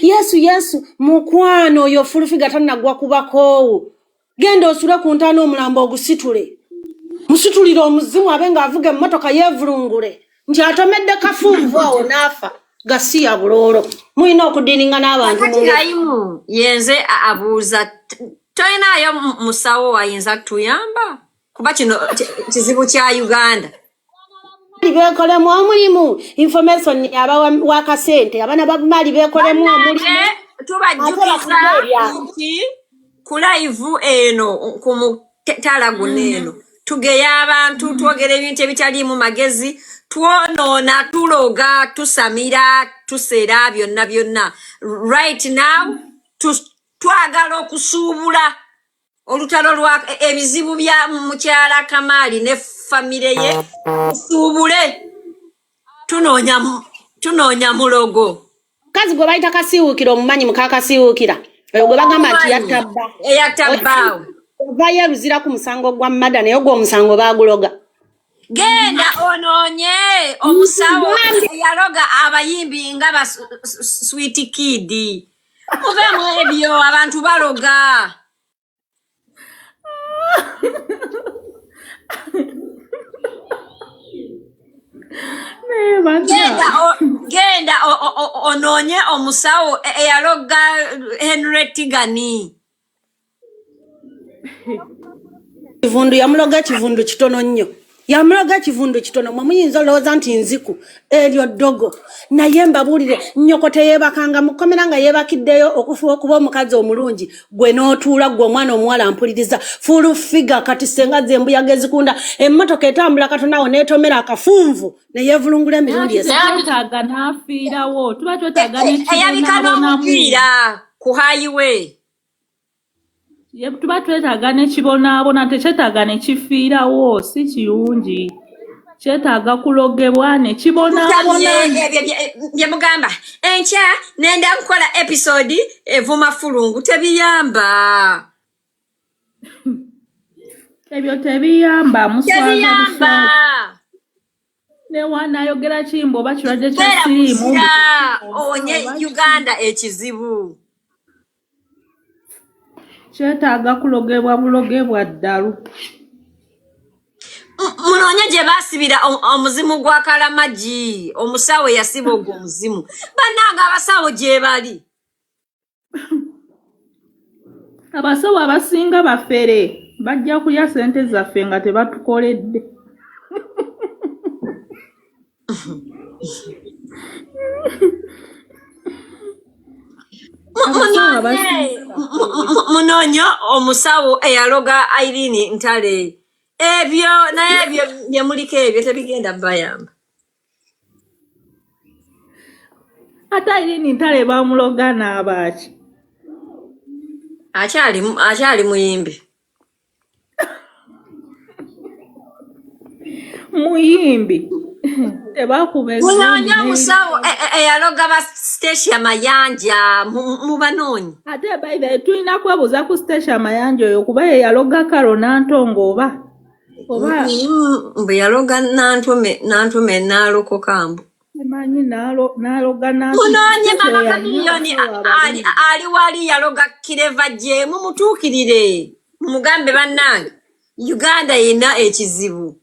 Speaker 10: Yesu, Yesu, mukwano oyo fulufiga tannagwa ku bakoowu. Genda osule ku ntaana omulambo ogusitule. Musitulire omuzimu abe ng'avuga emmotoka yeevulungule. Nti atomedde kafunvu awo n'afa. Gasiya buloolo. Mulina okudiringa n'abantu
Speaker 1: Kakati
Speaker 10: mu ngeri.
Speaker 1: Rayimu yenze abuuza, tolinaayo musawo ayinza kutuyamba? Kuba kino kizibu kya Uganda.
Speaker 10: Beekolemu omulimu, information aba wa kasente, abaana ba Bumaali beekolemu omulimu.
Speaker 1: Tubajjukiza
Speaker 10: Ate bakuge ebyalo.
Speaker 1: nti ku live eno, ku mutala guno eno, tugeya abantu, twogera ebintu ebitaliimu magezi, twonoona, tuloga, tusamira, tusera, byonna byonna. Right now, twagala okusuubula olutalo lwa ebizibu bya mukyala Kamaali ne famire ye, tusuubule. Tunoonya mulogo.
Speaker 10: Mukazi gwe bayita Kasiwuukira, omumanyi muka Kasiwuukira oyo gwe bagamba nti yatta bba.
Speaker 1: Eyatta bbaawe.
Speaker 10: Ovayo eruzira ku musango gwa mada, naye ogwo omusango baaguloga.
Speaker 1: Genda onoonye omusawo eyaloga abayimbi nga ba Sweet Kid. Muveemu ebyo, abantu baloga. Genda onoonye omusawo eyaloga Henry Tigani.
Speaker 10: Kivundu yamuloga kivundu kitono nnyo. Yamuloga ekivundu kitono, mwe muyinza olowooza nti nziku eryo ddogo, naye mbabuulire, nnyoko teyeebakanga mu kkomera nga yeebakiddeyo okufuba okuba omukazi omulungi. Gwe n'otuula, gwe omwana omuwala mpuliriza, full figure. Kati senga ze embuyaga ezikunda emmotoka etambula katono awo n'etomera akafunvu ne yeevulungula emirundi
Speaker 9: Naye
Speaker 10: esatu.
Speaker 9: tetwetaaga n'afiirawo, tuba twetaaga
Speaker 1: Eyabika
Speaker 9: n'ekibonabonamu.
Speaker 1: N'omupiira ku highway.
Speaker 9: Ye tuba twetaaga n'ekibonaabona, tekyetaaga ne kifiirawo, si kirungi. Kyetaaga kulogebwa ne kibonaabona.
Speaker 1: Tutamye ebyo bye mugamba enkya nenda kukola episode evuma fulungu, tebiyamba.
Speaker 9: Ebyo tebiyamba, muswaza
Speaker 1: Tebiyamba.
Speaker 9: buswaza. Ne wanaayogera kimbu oba kirwadde kya
Speaker 1: Beera
Speaker 9: siriimu.
Speaker 1: muzira owonye Uganda ekizibu.
Speaker 9: Kyetaaga kulogebwa bulogebwa ddalu.
Speaker 1: Munoonye gye baasibira omuzimu gwa Kalamagi, omusawo eyasiba ogwo omuzimu. Bannange, abasawo gye bali.
Speaker 9: Abasawo abasinga bafere, bajja kulya ssente zaffe nga tebatukoledde. Abasawo
Speaker 1: Munoonye
Speaker 9: abasinga
Speaker 1: munoonye omusawo eyaloga Irene Ntale. Ebyo naye ebyo bye muliko ebyo tebigenda bayamba.
Speaker 9: Ate Irene Ntale bamuloga n'abaaki?
Speaker 1: Akyali muyimbi.
Speaker 9: Muyimbi, tebakuba
Speaker 1: Munoonye
Speaker 9: ezzungu
Speaker 1: omusawo eyaloga ba Stacia Mayanja, mubanoonye.
Speaker 9: Ate by the way, tulina kwebuuza ku Stacia Mayanja oyo, kuba ye yaloga Karo Nantongo oba
Speaker 1: Mbu yaloga Nantume, Nantume n'alokoka mbu.
Speaker 9: Simanyi n'aloga Nantume.
Speaker 1: Munoonye
Speaker 9: Stacia
Speaker 1: mama
Speaker 9: yalina
Speaker 1: Kamiliyoni
Speaker 9: abasawo
Speaker 1: ali
Speaker 9: abalungi.
Speaker 1: Ali wali yaloga Kireva gye, mumutuukirire mumugambe bannange Uganda erina ekizibu.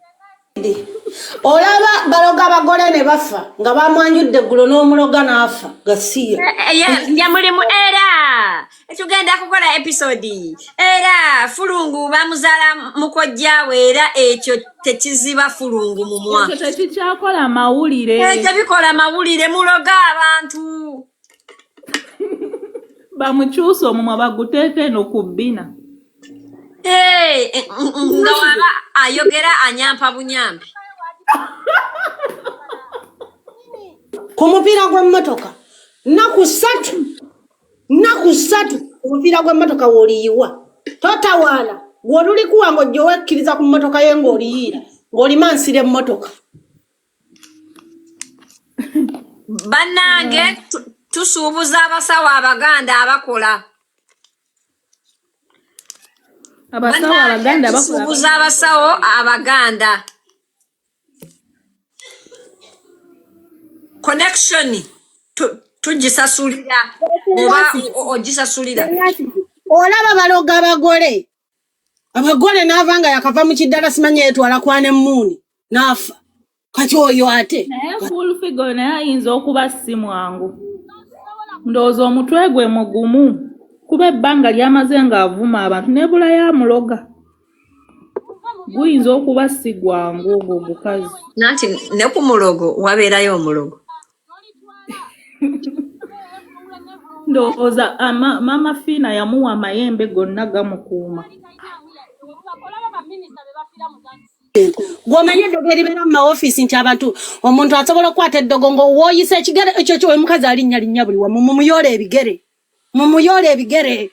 Speaker 10: Olaba baloga bagole ne bafa nga bamwanjudde eggulo n'omuloga n'afa gasiya.
Speaker 1: Ye mulimu era tugenda kukola episode, era fulungu bamuzaala mukojjaawe, era ekyo tekiziba fulungu mumwa.
Speaker 9: Ekyo tekikyakola mawulire.
Speaker 1: Tebikola mawulire, muloga abantu.
Speaker 9: Bamukyuse omumwa baguteeke eno ku bbina.
Speaker 1: Nga waba ayogera anyampa bunyampi.
Speaker 10: Ku mupiira gw'emmotoka nnaku 3, nnaku 3 ku mupiira gw'emmotoka w'oliyiwa totawaana, gw'olulikuwa ng'ojja owekkiriza ku mmotoka ye ng'oliyiira ng'olimansira emmotoka.
Speaker 1: Bannange, tusuubuza abasawo abaganda abakola.
Speaker 9: Abasawo
Speaker 1: Bannange,
Speaker 9: abaganda bakola.
Speaker 1: tusuubuza abasawo abaganda, connection tugisasulira oba ogisasulira.
Speaker 10: Olaba baloga abagole, abagole n'ava nga yakava mu kiddala, simanyi yeetwala kwana emmuuni n'afa. Kati oyo ate
Speaker 9: Naye full figure naye ayinza okuba si mwangu, ndowooza omutwe gwe mugumu, kuba ebbanga ly'amaze ng'avuma abantu nebulayo amuloga, guyinza okuba si gwangu ogwo ogukazi.
Speaker 1: Nanti ne ku mulogo wabeerayo omulogo.
Speaker 9: Ndowooza maama Fiina yamuwa amayembe gonna gamukuuma.
Speaker 10: Gw'omanyi eddogo eribeera mu maofiisi nti abantu omuntu asobola okukwata eddogo ng'owooyisa ekigere ekyo kyo omukazi alinnya linnya buli wamu. Mumuyoola ebigere, mumuyoola ebigere.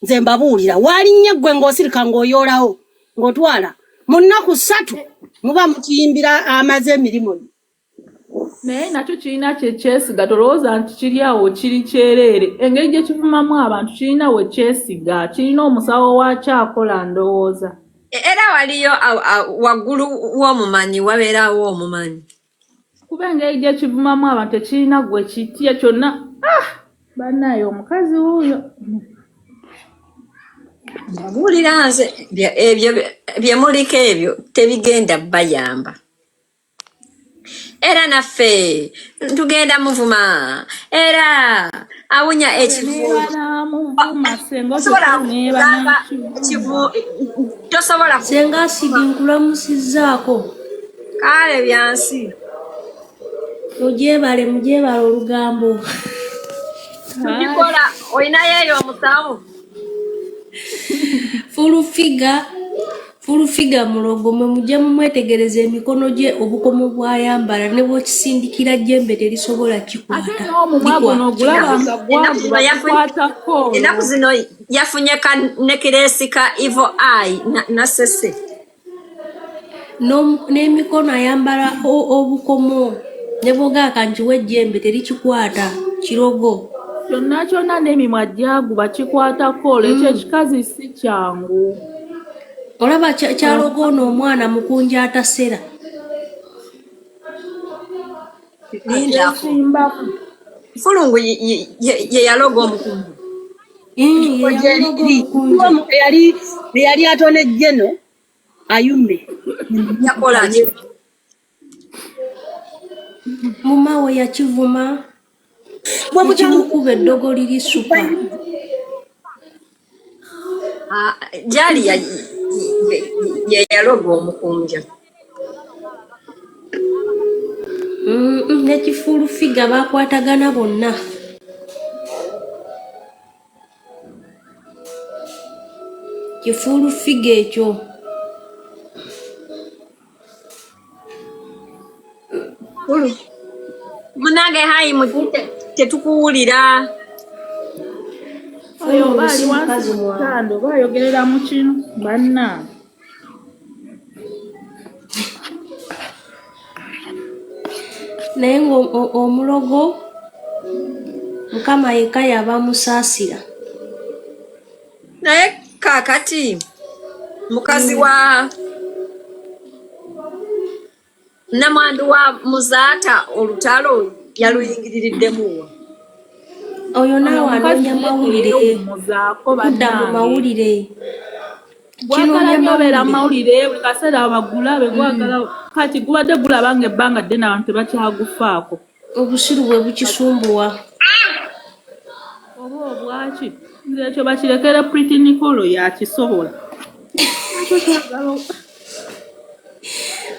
Speaker 10: Nze mbabuulira, walinnya ggwe ng'osirika ng'oyoolawo ng'otwala mu nnaku 3 muba mukiyimbira amaze emirimu gye.
Speaker 9: Naye nakyo kirina kye kyesiga, tolowooza nti kiri awo kiri kyereere. Engeri gye kivumamu abantu kirina we kyesiga, kirina omusawo waakyo akola ndowooza.
Speaker 1: Era waliyo waggulu w'omumanyi wabeerawo omumanyi.
Speaker 9: Kuba engeri gye kivumamu abantu tekirina gwe kitya kyonna. Ah, bannaaye, omukazi wuuyo.
Speaker 1: Mbabuulira nze, ebyo bye muliko ebyo tebigenda bayamba. Era naffe tugenda muvuma, era awunya ekivu.
Speaker 9: Nebanamuvuma senga
Speaker 1: Tosobola
Speaker 9: otyo
Speaker 1: kugamba
Speaker 9: nebanakivuma.
Speaker 1: kivu, tosobola ku
Speaker 11: Senga Asidi nkulamusizzaako.
Speaker 1: Kale byansi.
Speaker 11: Mugyebale mugyebale olugambo.
Speaker 1: Tugikola olinayo eyo omusawo.
Speaker 11: Fulufiga fulufiga mulogo mwe mujje mumwetegereza emikono gye obukomo bw'ayambala ne bw'okisindikira jjembe terisobola
Speaker 9: Ate
Speaker 11: kikwata
Speaker 9: n'omumwa guno
Speaker 11: likwata.
Speaker 9: ogulaba nga
Speaker 1: Ennaku zino
Speaker 9: gwaguba
Speaker 1: yafunye
Speaker 9: gukwatako
Speaker 1: ennaku
Speaker 9: olwo.
Speaker 1: zino yafunye ka nekireesi ka evil eye nasese.
Speaker 11: N'emikono ayambala obukomo ne bw'ogamba kankiwe ejjembe terikikwata kirogo.
Speaker 9: Kyonna kyonna n'emimwa gyaguba kikwatako olwo ekyo ekikazi si kyangu.
Speaker 11: Olaba kyaloga ono omwana mukunja atasera.
Speaker 1: Lindako.
Speaker 9: Akyesimbamu.
Speaker 1: Fulungu ye yaloga omukungu.
Speaker 11: Ye yamuloga omukunja.
Speaker 10: Eyali eyali atone jeno ayume.
Speaker 1: Yakola ki?
Speaker 11: Mumawe yakivuma nekimukuba eddogo liri supa.
Speaker 1: Ah, gyali ye yaloga omukunja.
Speaker 11: Ne kifuulufiga baakwatagana bonna. Kifuulufiga ekyo.
Speaker 1: Munange hayi tetukuwulira.
Speaker 9: Oyo oba
Speaker 11: Fulungu
Speaker 9: ali
Speaker 11: si
Speaker 9: wansi
Speaker 11: mukazi
Speaker 9: ku
Speaker 11: mwangu.
Speaker 9: kitanda oba ayogerera mu kino bannange.
Speaker 11: Naye ng'omulogo Mukama yekka y'aba amusaasira.
Speaker 1: Naye kaakati mukazi wa namwandu wa Muzaata olutalo yaluyingiririddemu wa?
Speaker 11: Oyo
Speaker 9: Oyo
Speaker 11: naawe
Speaker 9: omukazi
Speaker 11: anoonya
Speaker 9: ye
Speaker 11: mawulire.
Speaker 9: teyeewummuzaako
Speaker 11: Kudda mu
Speaker 9: bannange.
Speaker 11: mawulire.
Speaker 9: Gwagala
Speaker 11: Kinoonya
Speaker 9: nnyo obeera mu
Speaker 11: mawulire.
Speaker 9: mawulire buli kaseera bagulabe gwagala kati gubadde gulaba ng'ebbanga ddene abantu tebakyagufaako.
Speaker 11: Obusiru bwe bukisumbuwa.
Speaker 9: Oba obwaki nze ekyo bakirekere Pretty Nicole yakisobola. Nakyo kyagala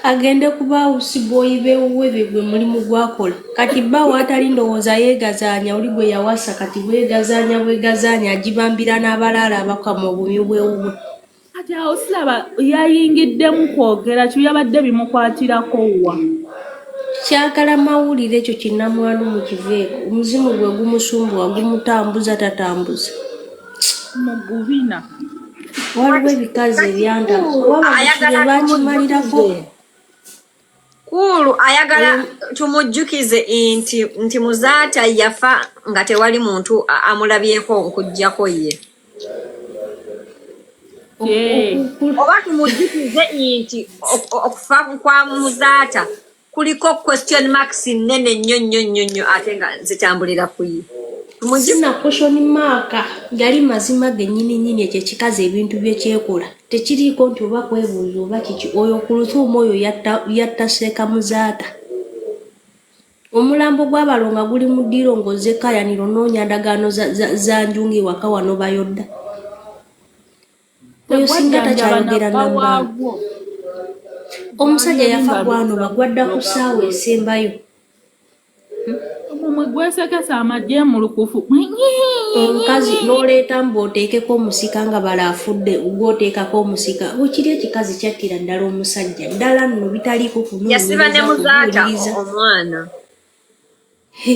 Speaker 11: Agende ku baawusi booyi b'ewuwe be gwe mulimu gw'akola. Kati bba w'atali ndowooza yeegazaanya oli gwe yawasa kati bwegazaanya bwegazaanya agibambira n'abalaalo abakama obumyu bw'ewuwe.
Speaker 9: Kati awo siraba yayingiddemu kwogera ki byabadde bimukwatirako wa?
Speaker 11: Kyagala mawulire ekyo kinnamwandu mukiveeko. Omuzimu gwe gumusumbuwa gumutambuza tatambuza.
Speaker 9: Mu gubina.
Speaker 11: Waliwo ebikazi
Speaker 1: Kati
Speaker 11: ebyantama
Speaker 1: Kuulu
Speaker 11: kuba bamusulo
Speaker 1: ayagala
Speaker 11: baakimalirako.
Speaker 1: tumujjukize. Kuulu ayagala tumujjukize nti Muzaata yafa nga tewali muntu amulabyeko okuggyako ye.
Speaker 9: Yee.
Speaker 1: Oba tumujjukize nti okufa kwa Muzaata kuliko question marks nnene nnyo nnyo nnyo nnyo ate nga zitambulira ku ye. Tumujjukize.
Speaker 11: Sina question mark gali mazima gennyini nnyini ekyo ekikazi ebintu bye kyekola tekiriiko nti oba kwebuuza oba kiki oyo ku lutuumu oyo yatta yatta Seeka Muzaata. Omulambo gw'abalongo guli mu ddiiro ng'ozze kkayanira onoonya ndagaano za, za, za njunga ewaka wano bayodda. Oyo singa
Speaker 9: Tegwajjanjaba
Speaker 11: takyayogera
Speaker 9: nabba
Speaker 11: na mbaana.
Speaker 9: waagwo.
Speaker 11: Omusajja
Speaker 9: Gwali
Speaker 11: yafa
Speaker 9: nga
Speaker 11: gwanoba gwadda ku ssaawa esembayo.
Speaker 9: Omumwe gwesekesa amagye mulukufu.
Speaker 11: Omukazi n'oleeta mbu oteekeko omusika nga bala afudde gw'oteekako omusika. Bwekiri ekikazi kyattira ddala omusajja ddala nno bitaliiko
Speaker 1: Yasiba ne
Speaker 11: kunoonyereza
Speaker 1: Muzaata
Speaker 11: kubuuliriza.
Speaker 1: omwana.
Speaker 11: He,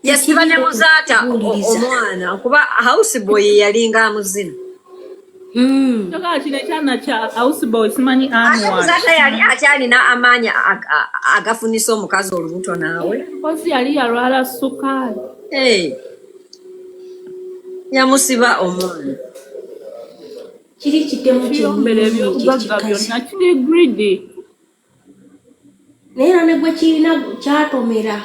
Speaker 1: Yasiba ne
Speaker 11: tekiriiko
Speaker 1: Muzaata
Speaker 11: kubuuliriza.
Speaker 1: omwana kuba house boy ye yalinga amuzina.
Speaker 9: Kyokka kino ekyana kya house boy simanyi
Speaker 1: Ate
Speaker 9: Anwar.
Speaker 1: Muzaata yali akyalina amaanyi agafunisa omukazi olubuto naawe.
Speaker 9: Mpozi yali yalwala sukaali.
Speaker 1: Hey, yamusiba omwana.
Speaker 11: Kiri kitemu
Speaker 9: Kiyombera
Speaker 11: kyennyini ekyo
Speaker 9: ebyobugagga
Speaker 11: ekikazi.
Speaker 9: byonna kiri greedy.
Speaker 11: Naye era ne gwe kirina kyatomera.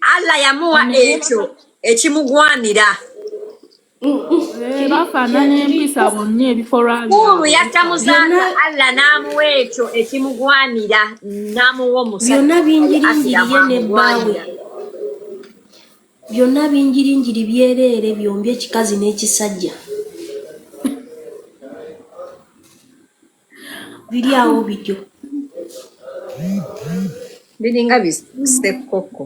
Speaker 1: Allah yamuwa
Speaker 9: Ono
Speaker 1: ekyo ekimugwanira.
Speaker 9: Eh, bafaanana empisa bonna ebikolwa
Speaker 1: Kulu
Speaker 9: byabwe
Speaker 1: yatta
Speaker 9: bifaanana.
Speaker 1: muzaata Allah n'amuwa ekyo ekimugwanira n'amuwa omusajja
Speaker 11: Byonna
Speaker 1: oyo
Speaker 11: binjirinjiri
Speaker 1: Asira
Speaker 11: ye ne bbaawe.
Speaker 1: mwamugwanira.
Speaker 11: Byonna binjirinjiri byereere byombi ekikazi n'ekisajja. Biri awo bityo.
Speaker 1: Biringa bisekkokko.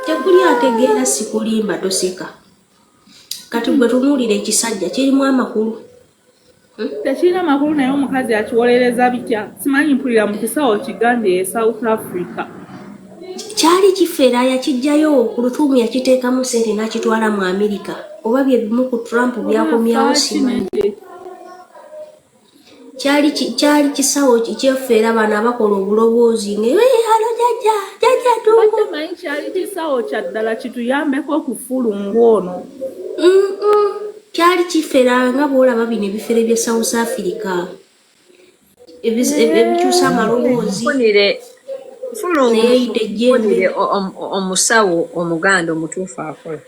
Speaker 11: Tekuli ategeera sikulimba toseka. Kati gwe tunuulira ekisajja kirimu amakulu.
Speaker 9: Tekirina makulu naye omukazi akiwolereza bitya simanyi mpulira mu kisawo kigambye e South Africa.
Speaker 11: Kyali kifera yakiggyayo ku lutuumu yakiteekamu ssente n'akitwala mu Amerika oba bye bimu ku Trump
Speaker 9: Oba
Speaker 11: by'akomyawo
Speaker 9: afaaki
Speaker 11: simanyi.
Speaker 9: nedde.
Speaker 11: Kyali kyali kisawo kyefeera bano abakola obuloboozi nga "Hey, halo jjajja jjajja
Speaker 9: Mbadde
Speaker 11: tungu."
Speaker 9: manyi kyali kisawo kya ddala kituyambeko okufulungu ono.
Speaker 11: Kyali kifera nga bw'olaba bino ebifere by'e South Africa ebikyusa amaloboozi
Speaker 1: Mufunire fulungu
Speaker 11: neyeyita ejjembe.
Speaker 1: mufunire omusawo omuganda omutuufu akola.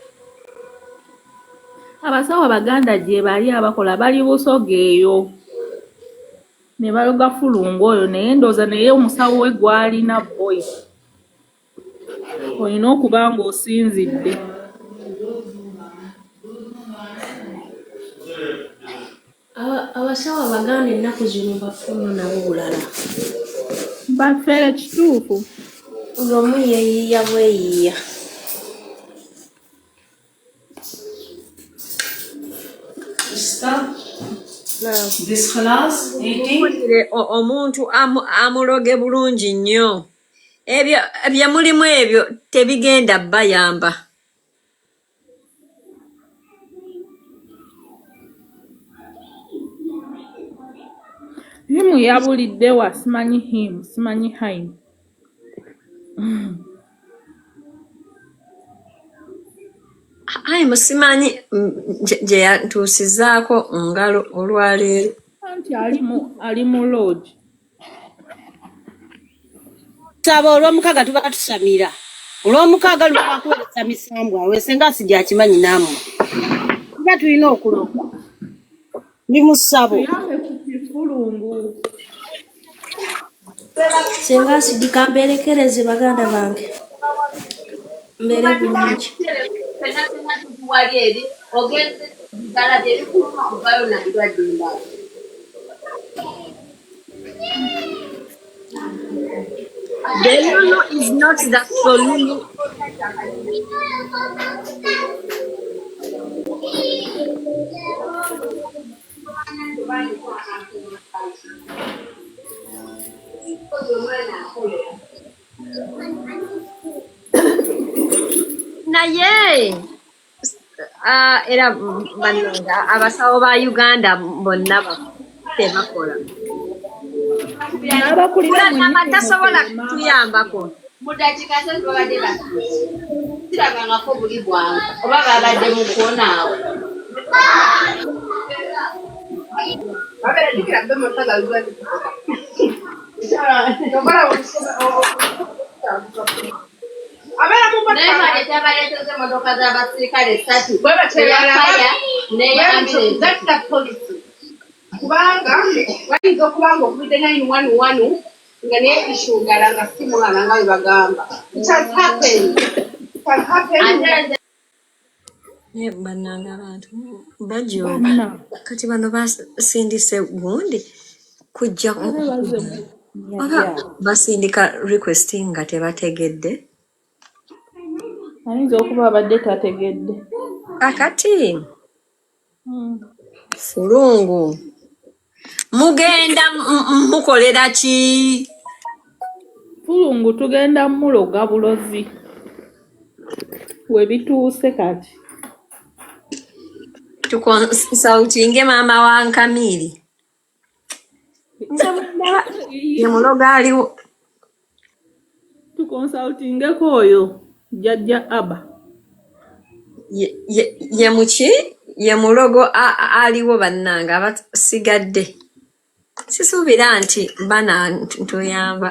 Speaker 9: Abasawo abaganda gye bali abakola bali Busoga eyo ne baloga fulungu oyo naye ndowooza naye omusawo we gw'alina boy olina okuba ng'osinzidde.
Speaker 11: Abasawo abaganda ennaku zino bafu nnyo nabo bulala.
Speaker 9: Bafere kituufu.
Speaker 11: Buli omu yeeyiiya bweyiiya.
Speaker 6: Sister,
Speaker 11: Naam.
Speaker 6: this class eating.
Speaker 1: Mufunire omuntu amuloge bulungi nnyo. Ebyo bye mulimu ebyo tebigenda bayamba.
Speaker 9: Himu yabulidde wa simanyi himu simanyi haimu.
Speaker 1: Ayi musimanyi gye yantuusizaako ngalo olwaleero.
Speaker 9: Anti ali mu lodge.
Speaker 10: Saba olwomukaaga tuba tusamira. Olwomukaaga luba kuweereza misambwa awo senga sijja akimanyi nammwe. Tuba tulina okuloga. Ndi mu ssabo.
Speaker 9: Tuyambe ku kifulungu.
Speaker 11: Senga asidika mberekereze baganda bange. Mbeere bulungi.
Speaker 1: The Lulu is not the Solulu. Naye era bannange abasawo ba Uganda bonna tebakola.
Speaker 9: N'abakulira
Speaker 1: Kulanama
Speaker 9: mwennyini
Speaker 1: tasobola
Speaker 9: mufere maama.
Speaker 1: kutuyambako.
Speaker 12: Kubanga bayinza okuba nga okubidde 911 nga naye issue ndala nga si mwana nga bwe bagamba. It has happened. It has happened.
Speaker 1: Naye bannange abantu bajooga.
Speaker 9: Banna.
Speaker 1: Kati bano basindise gundi kujja
Speaker 9: Ate bazze mu
Speaker 1: oba basindika request nga tebategedde.
Speaker 9: Ayinza okuba abadde tategedde.
Speaker 1: Kakati fulungu mugenda mukolera ki?
Speaker 9: Fulungu tugenda muloga bulozi. We bituuse kati.
Speaker 1: Tukonsultinge maama wa Nkamiiri. Nze bwe ndaba ye mulogo aliwo.
Speaker 9: Tukonsultingeko oyo jjajja Abba.
Speaker 1: Ye muki? Ye mulogo aliwo bannange abasigadde. Sisuubira nti bana ntuyamba.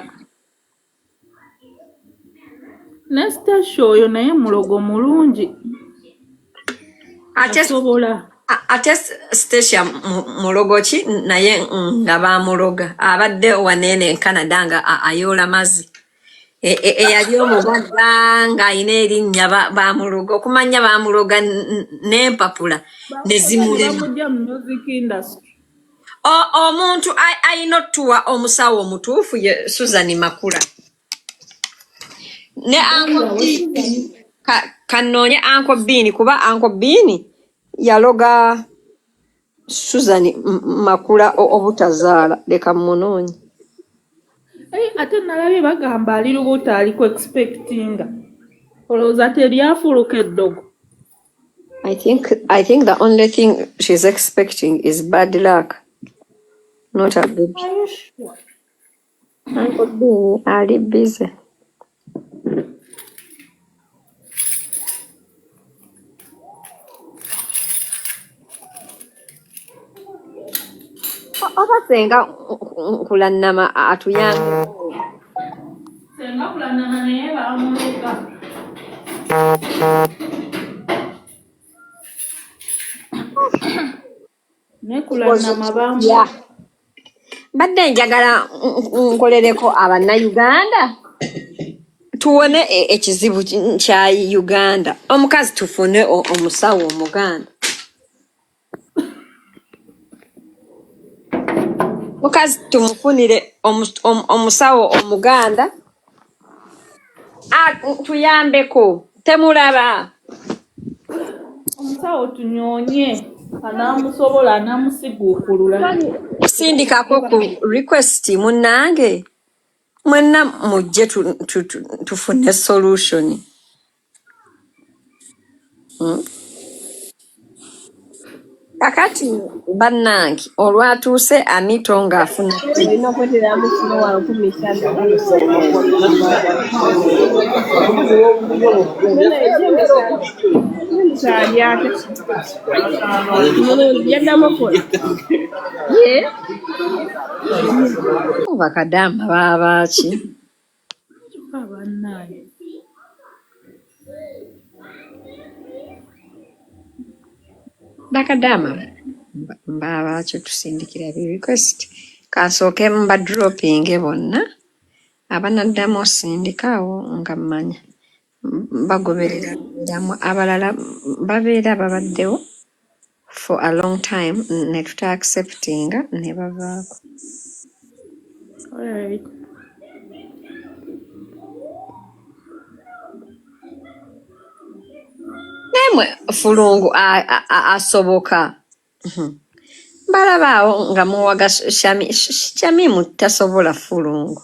Speaker 9: Ne Stacia oyo naye mulogo mulungi.
Speaker 1: Ate
Speaker 9: Asobola.
Speaker 1: Ate Stacia mulogo ki naye nga bamuloga abadde waneene e Canada nga ayoola mazzi. Eyali omugagga ng'alina erinnya bamuloga okumanya bamuloga n'empapula ne
Speaker 9: Bamuloga ne
Speaker 1: zimulema.
Speaker 9: bamugya mu music industry.
Speaker 1: Omuntu alina otuwa omusawo omutuufu ye Susan Makula ne Uncle
Speaker 9: Muganda we
Speaker 1: Bean.
Speaker 9: Susan.
Speaker 1: Kanoonye Uncle Bean kuba Uncle Bean yaloga Susan Makula obutazaala leka mmunoonye.
Speaker 9: Ate nalabye bagamba ali lubuto ali ku expectinga. Olowooza teryafuluka eddogo.
Speaker 1: I think the only thing she's expecting is bad luck, not a baby.
Speaker 9: Are you sure?
Speaker 1: Uncle Bean ali busy. Oba senga Nkulannama atuyambe.
Speaker 9: Senga Kulanama naye bamuloga. Ne Kulanama bamuloga.
Speaker 1: Mbadde njagala nkolereko abannayuganda tuwone ekizibu kya Uganda. Omukazi tufune omusawo omuganda. Mukazi tumufunire omusawo omuganda tuyambeko temulaba.
Speaker 9: Omusawo tunyoonye anaamusobola anaamusiguukulula.
Speaker 1: Sindikako ku request munnange mwenna mujje tufune solution. Kakati bannange olwatuuse Amito ng'afuna
Speaker 6: Olina okweteramu flower 3000. Kyalyake yaddamu okukola.
Speaker 1: Ye bakadaama baaba ki?
Speaker 9: Kyokka bannange.
Speaker 1: Bakadaama baaba ki tusindikira bi request kansooke mba dropping bonna abanaddamu osindika awo nga mmanya bagoberera beeramu abalala babeera babaddewo for a long time ne tuta acceptinga ne bavaako.
Speaker 9: Alright.
Speaker 1: Naye mwe fulungu asoboka. Mbalaba awo nga muwaga Shamimu tasobola fulungu.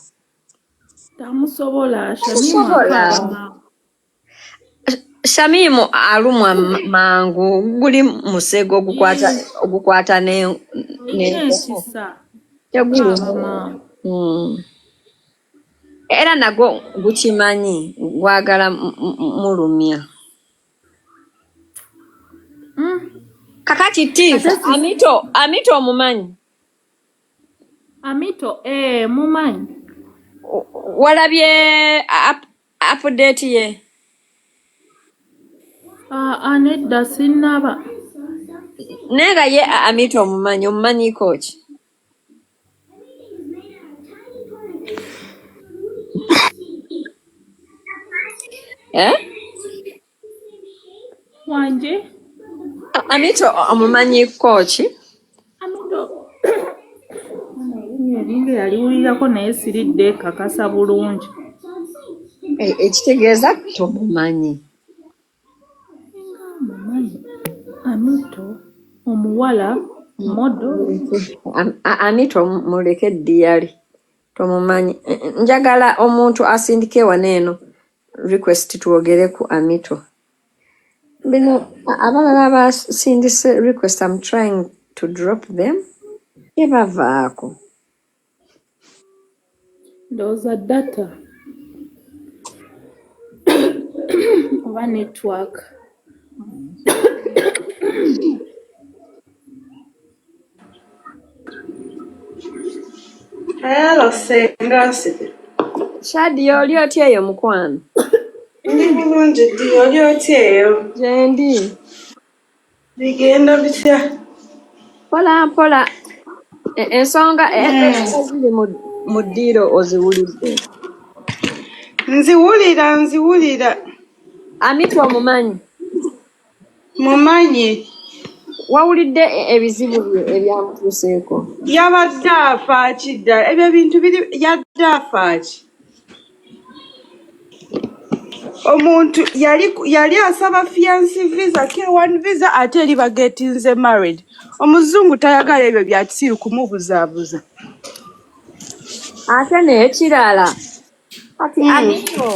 Speaker 9: Tamusobola Shamimu
Speaker 1: Tamusobola.
Speaker 9: akaaba mangu.
Speaker 1: Shamimu alumwa mangu guli musego ogukwata ogukwata
Speaker 9: Olina
Speaker 1: n'enkoko.
Speaker 9: ekisa
Speaker 1: Teguluma.
Speaker 9: akaaba mangu.
Speaker 1: Era nagwo gukimanyi gwagala mulumya. Kakati
Speaker 9: Ate
Speaker 1: Tifa
Speaker 9: sis
Speaker 1: Amito omumanyi?
Speaker 9: Amito mumanyi.
Speaker 1: Walabye update ye?
Speaker 9: Aa nedda sinnaba.
Speaker 1: Naye nga ye Amito omumanyi omumanyiiko ki? Eh?
Speaker 9: Wanje?
Speaker 1: Amito omumanyiiko ki?
Speaker 9: Amito erinnya eringa yaliwulirako naye siridde kakasa bulungi.
Speaker 1: Ekitegeeza tomumanyi.
Speaker 9: Nga mumanyi Amito omuwala model.
Speaker 1: Amito muleke ddiyale tomumanyi. Njagala omuntu asindike wano eno request twogere ku Amito. Bino abalala basindise request I'm trying to drop them tebavaako.
Speaker 9: Ndowooza data oba network.
Speaker 13: Hello, Senga Acid.
Speaker 1: Shadia oli otya eyo mukwano?
Speaker 13: Ndi bulungi ddi oli otya eyo?
Speaker 1: Gyendi.
Speaker 13: Bigenda bitya?
Speaker 1: Mpola mpola. Ensonga ziri mu ddiiro oziwulidde?
Speaker 13: Nziwulira nziwulira.
Speaker 1: Amitu omumanyi?
Speaker 13: Mumanyi.
Speaker 1: Wawulidde ebizibu bye ebyamutuuseeko?
Speaker 13: Yabadde afa ki ddala? Ebyo ebintu biri yadde afa ki? Omuntu yali asaba fiancé visa, K1 visa ate eri bagetinze married. Omuzungu tayagala ebyo bya kisiru kumubuzaabuza.
Speaker 1: Ate n'ekirala kati Amito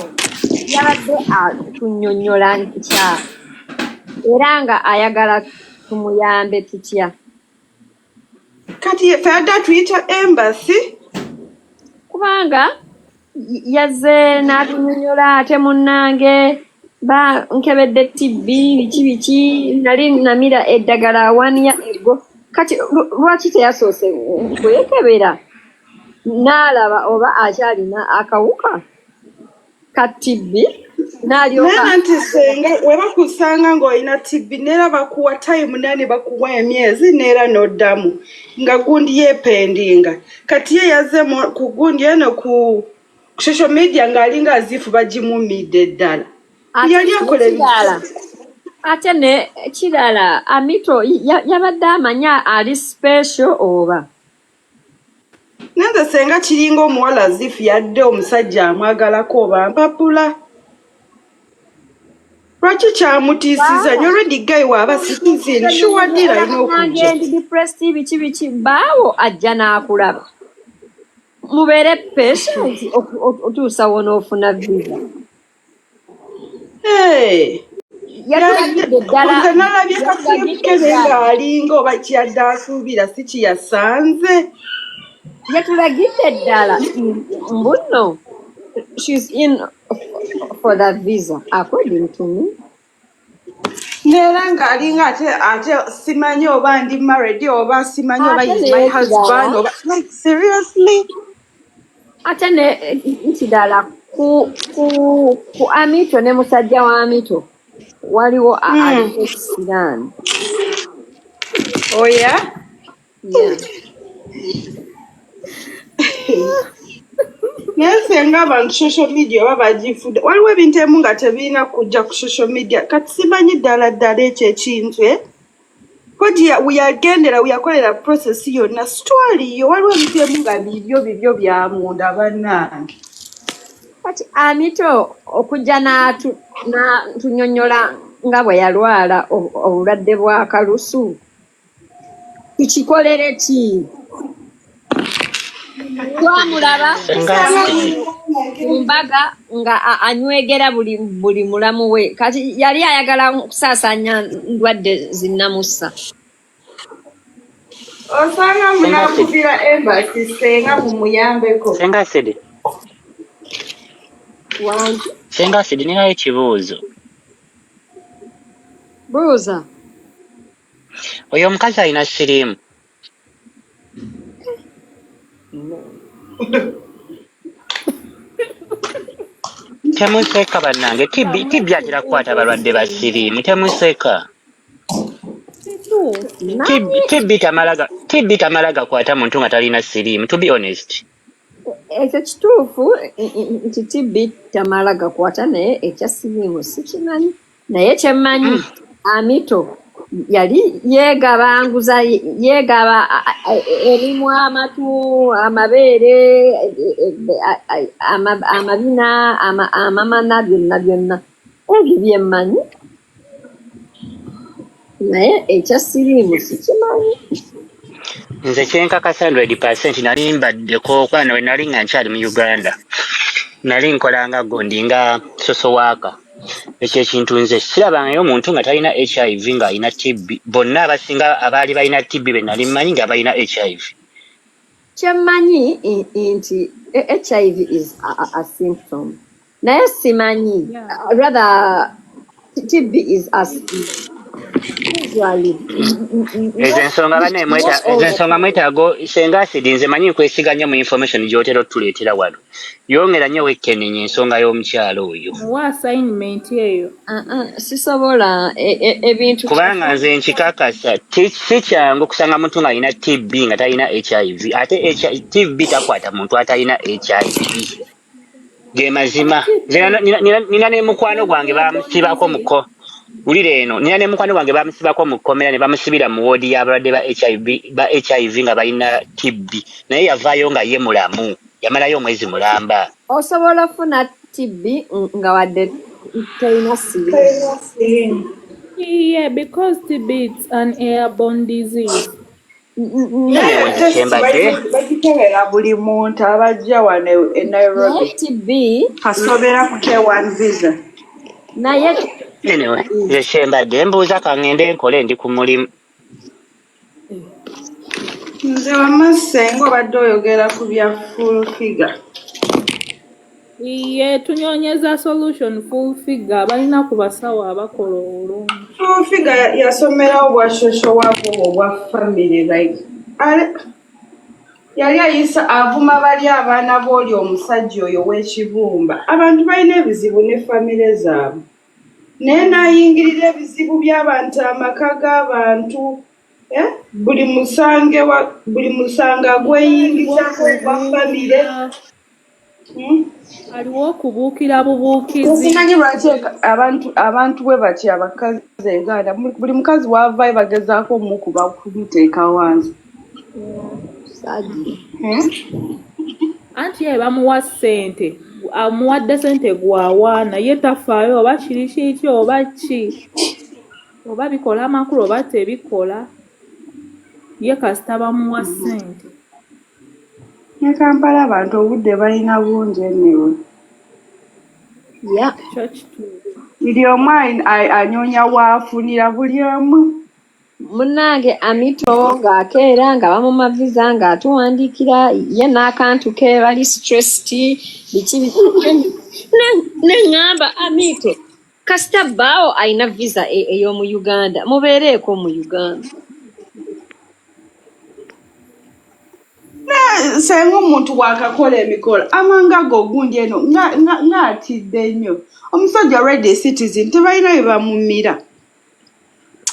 Speaker 1: yabadde atunnyonnyola nkya era nga ayagala tumuyambe tutya?
Speaker 13: Kati ffe yadde atuyita embassy.
Speaker 1: Kubanga yazze n'atunnyonnyola ate munnange ba nkebedde TB biki biki nali namira eddagala one year ago. Kati lwaki teyasoose kwekebera n'alaba oba akyalina akawuka ka TB n'alyoka
Speaker 13: Naye anti senga we bakusanga ng'olina TB neera bakuwa time nani bakuwa emyezi neera n'oddamu nga gundi yeependinga. Kati ye yazze ku gundi eno ku social media ng'alinga azifu bagimumidde ddala.
Speaker 1: Ate
Speaker 13: Yali akola
Speaker 1: nekirala ate ne kirala Amito yabadde amanya ali special oba?
Speaker 13: Nanze senga kiringa omuwala zifu yadde omusajja amwagalako oba mpapula. Lwaki kyamutiisiza nnyo? Already guy waaba citizen, sure deal alina
Speaker 1: Nange
Speaker 13: okujja.
Speaker 1: ndi depressed biki biki baawo ajja n'akulaba. Mubeere patient otuusa w'onoofuna visa.
Speaker 13: Hey.
Speaker 1: Yatulagidde ddala
Speaker 13: Nze nalabye ka clip
Speaker 1: yatulagidde
Speaker 13: ke naye
Speaker 1: ddala
Speaker 13: ng'alinga oba kyeyadde asuubira si kye yasanze.
Speaker 1: Yatulagidde ddala mbu nno she's in for the visa according to me.
Speaker 13: Neera ng'alinga ate simanyi oba ndi married oba simanyi oba
Speaker 1: Ate
Speaker 13: is my
Speaker 1: n'ekirala
Speaker 13: husband oba like seriously.
Speaker 1: Ate ne nkirala ku Amito ne musajja wa Amito waliwo aliko ekisiraani.
Speaker 13: Oh yeah?
Speaker 1: Yeah.
Speaker 13: Naye senga abantu social media oba bagifudde waliwo ebintu ebimu nga tebirina kujja ku social media kati simanyi ddala ddala ekyo ekintu eh? Koji weyagendera weyakolera process yonna sitwaliyo waliwo ebintu ebimu nga bibyo bibyo bya munda bannange.
Speaker 1: Kati Amito okujja n'atunyonnyola nga bwe yalwala obulwadde bwa kalusu tukikolere ki? Twamulaba
Speaker 14: Senga
Speaker 1: ku mbaga nga anywegera buli mulamu we kati yali ayagala kusaasaanya ndwadde zinnamussa.
Speaker 13: Osanga
Speaker 14: Senga Acid.
Speaker 13: munakubira embassy senga mumuyambeko.
Speaker 14: Senga Acid.
Speaker 1: Wangi.
Speaker 14: Senga Acid ninayo ekibuuzo.
Speaker 1: Buuza.
Speaker 14: Oyo omukazi alina siriimu? Temuseka bannange TB atera kukwata abalwadde ba siriimu temuseka.
Speaker 1: Manyi
Speaker 14: TB tamala gakwata muntu nga talina siriimu to be honest.
Speaker 1: Ekyo kituufu nti TB tamala gakwata naye ekya siriimu sikimanyi naye kyemmanyi Amito yali yeegabanguza yeegaba emimwa amatu amabeere amabina amamana byonna byonna ebyo byemmanyi naye ekya siriimu sikimanyi.
Speaker 14: Nze kyenkakasa 100% nali mbaddeko kubanga we nali nga nkyali mu Uganda nali nkola nga gundi nga social worker. Ekyo ekintu nze sirabangayo omuntu nga talina HIV ng'alina TB. Bonna abasinga abaali balina TB be nali mmanyi nga balina HIV.
Speaker 1: Kyemmanyi nti HIV is a symptom naye simanyi rather TB is a
Speaker 3: Usually
Speaker 14: Ezo ensonga banne
Speaker 3: not
Speaker 14: mweta
Speaker 3: all
Speaker 14: ezo
Speaker 3: the
Speaker 14: ensonga
Speaker 3: time.
Speaker 14: mwetaago senga Acid, nze manyi nkwesiga nnyo mu information gy'otera otuleetera wano. Yongera nnyo wekkenenya ensonga y'omukyalo oyo.
Speaker 9: Muwe assignment eyo.
Speaker 1: Sisobola ebintu.
Speaker 14: Kubanga nze nkikakasa si kyangu kusanga muntu ng'alina TB nga talina HIV, ate TB takwata muntu atalina HIV. Ge mazima. Nze nina ne mukwano gwange bamusibako muko wulira eno, nina ne mukwano gwange bamusibako mu kkomera ne bamusibira mu woodi y'abalwadde ba HIV nga balina TB, naye yavaayo nga ye mulamu, yamalayo omwezi mulamba.
Speaker 1: Osobola ofuna TB nga wadde tolina siriimu.
Speaker 9: Yeah, because TB, it's an airborne disease.
Speaker 13: Naye
Speaker 14: Anyway,
Speaker 13: test
Speaker 14: kyembadde
Speaker 13: bagikebera buli muntu abajja wano e
Speaker 1: Naye
Speaker 13: Nairobi.
Speaker 1: TB
Speaker 13: Kasobera ku K1 visa.
Speaker 1: Naye
Speaker 14: Anyway, nze kyembadde mbuuza, kaŋŋende nkole, ndi ku mulimu.
Speaker 13: Nze wamma ssenga obadde oyogera ku bya Full Figure.
Speaker 9: Ye tunyonyeza solution. Full Figure balina ku basawo abakola obulungi.
Speaker 13: Full Figure yasomerawo bwa social work obwa family, like yali ayisa avuma bali abaana b'oli omusajja oyo w'ekibumba. Abantu balina ebizibu ne famire zaabwe, naye n'ayingirira ebizibu by'abantu, amaka g'abantu, eh? Buli musange buli musango agweyingizako ogwa famire.
Speaker 9: Aliwo okubuukira bubuukizi.
Speaker 13: Simanyi lwaki abantu bwe batyo abakazi e Uganda, buli mukazi waavaayo bagezaako omukuba kumuteeka wansi. Eh?
Speaker 9: Anti ye bamuwa ssente, amuwadde ssente gwawaana, ye tafaayo oba kiri kiki oba ki, oba bikola amakulu oba tebikola, ye kasita bamuwa ssente.
Speaker 13: Ne Kampala abantu obudde balina bungi anyway.
Speaker 9: Kyo kituufu.
Speaker 13: Buli omu anoonya waafunira, buli omu.
Speaker 1: Munnange Amito ng'akeera nga bamuma visa, ng'atuwandiikira ye n'akantu ke bali stressed biki biki. Ne ŋŋamba Amito, kasita bbaawo alina visa ey'omu Uganda, mubeereeko mu Uganda.
Speaker 13: Senga omuntu bw'akakola emikolo amanga ago ogundi eno ng'atidde nnyo. Omusajja already citizen, tebalina bye bamumira,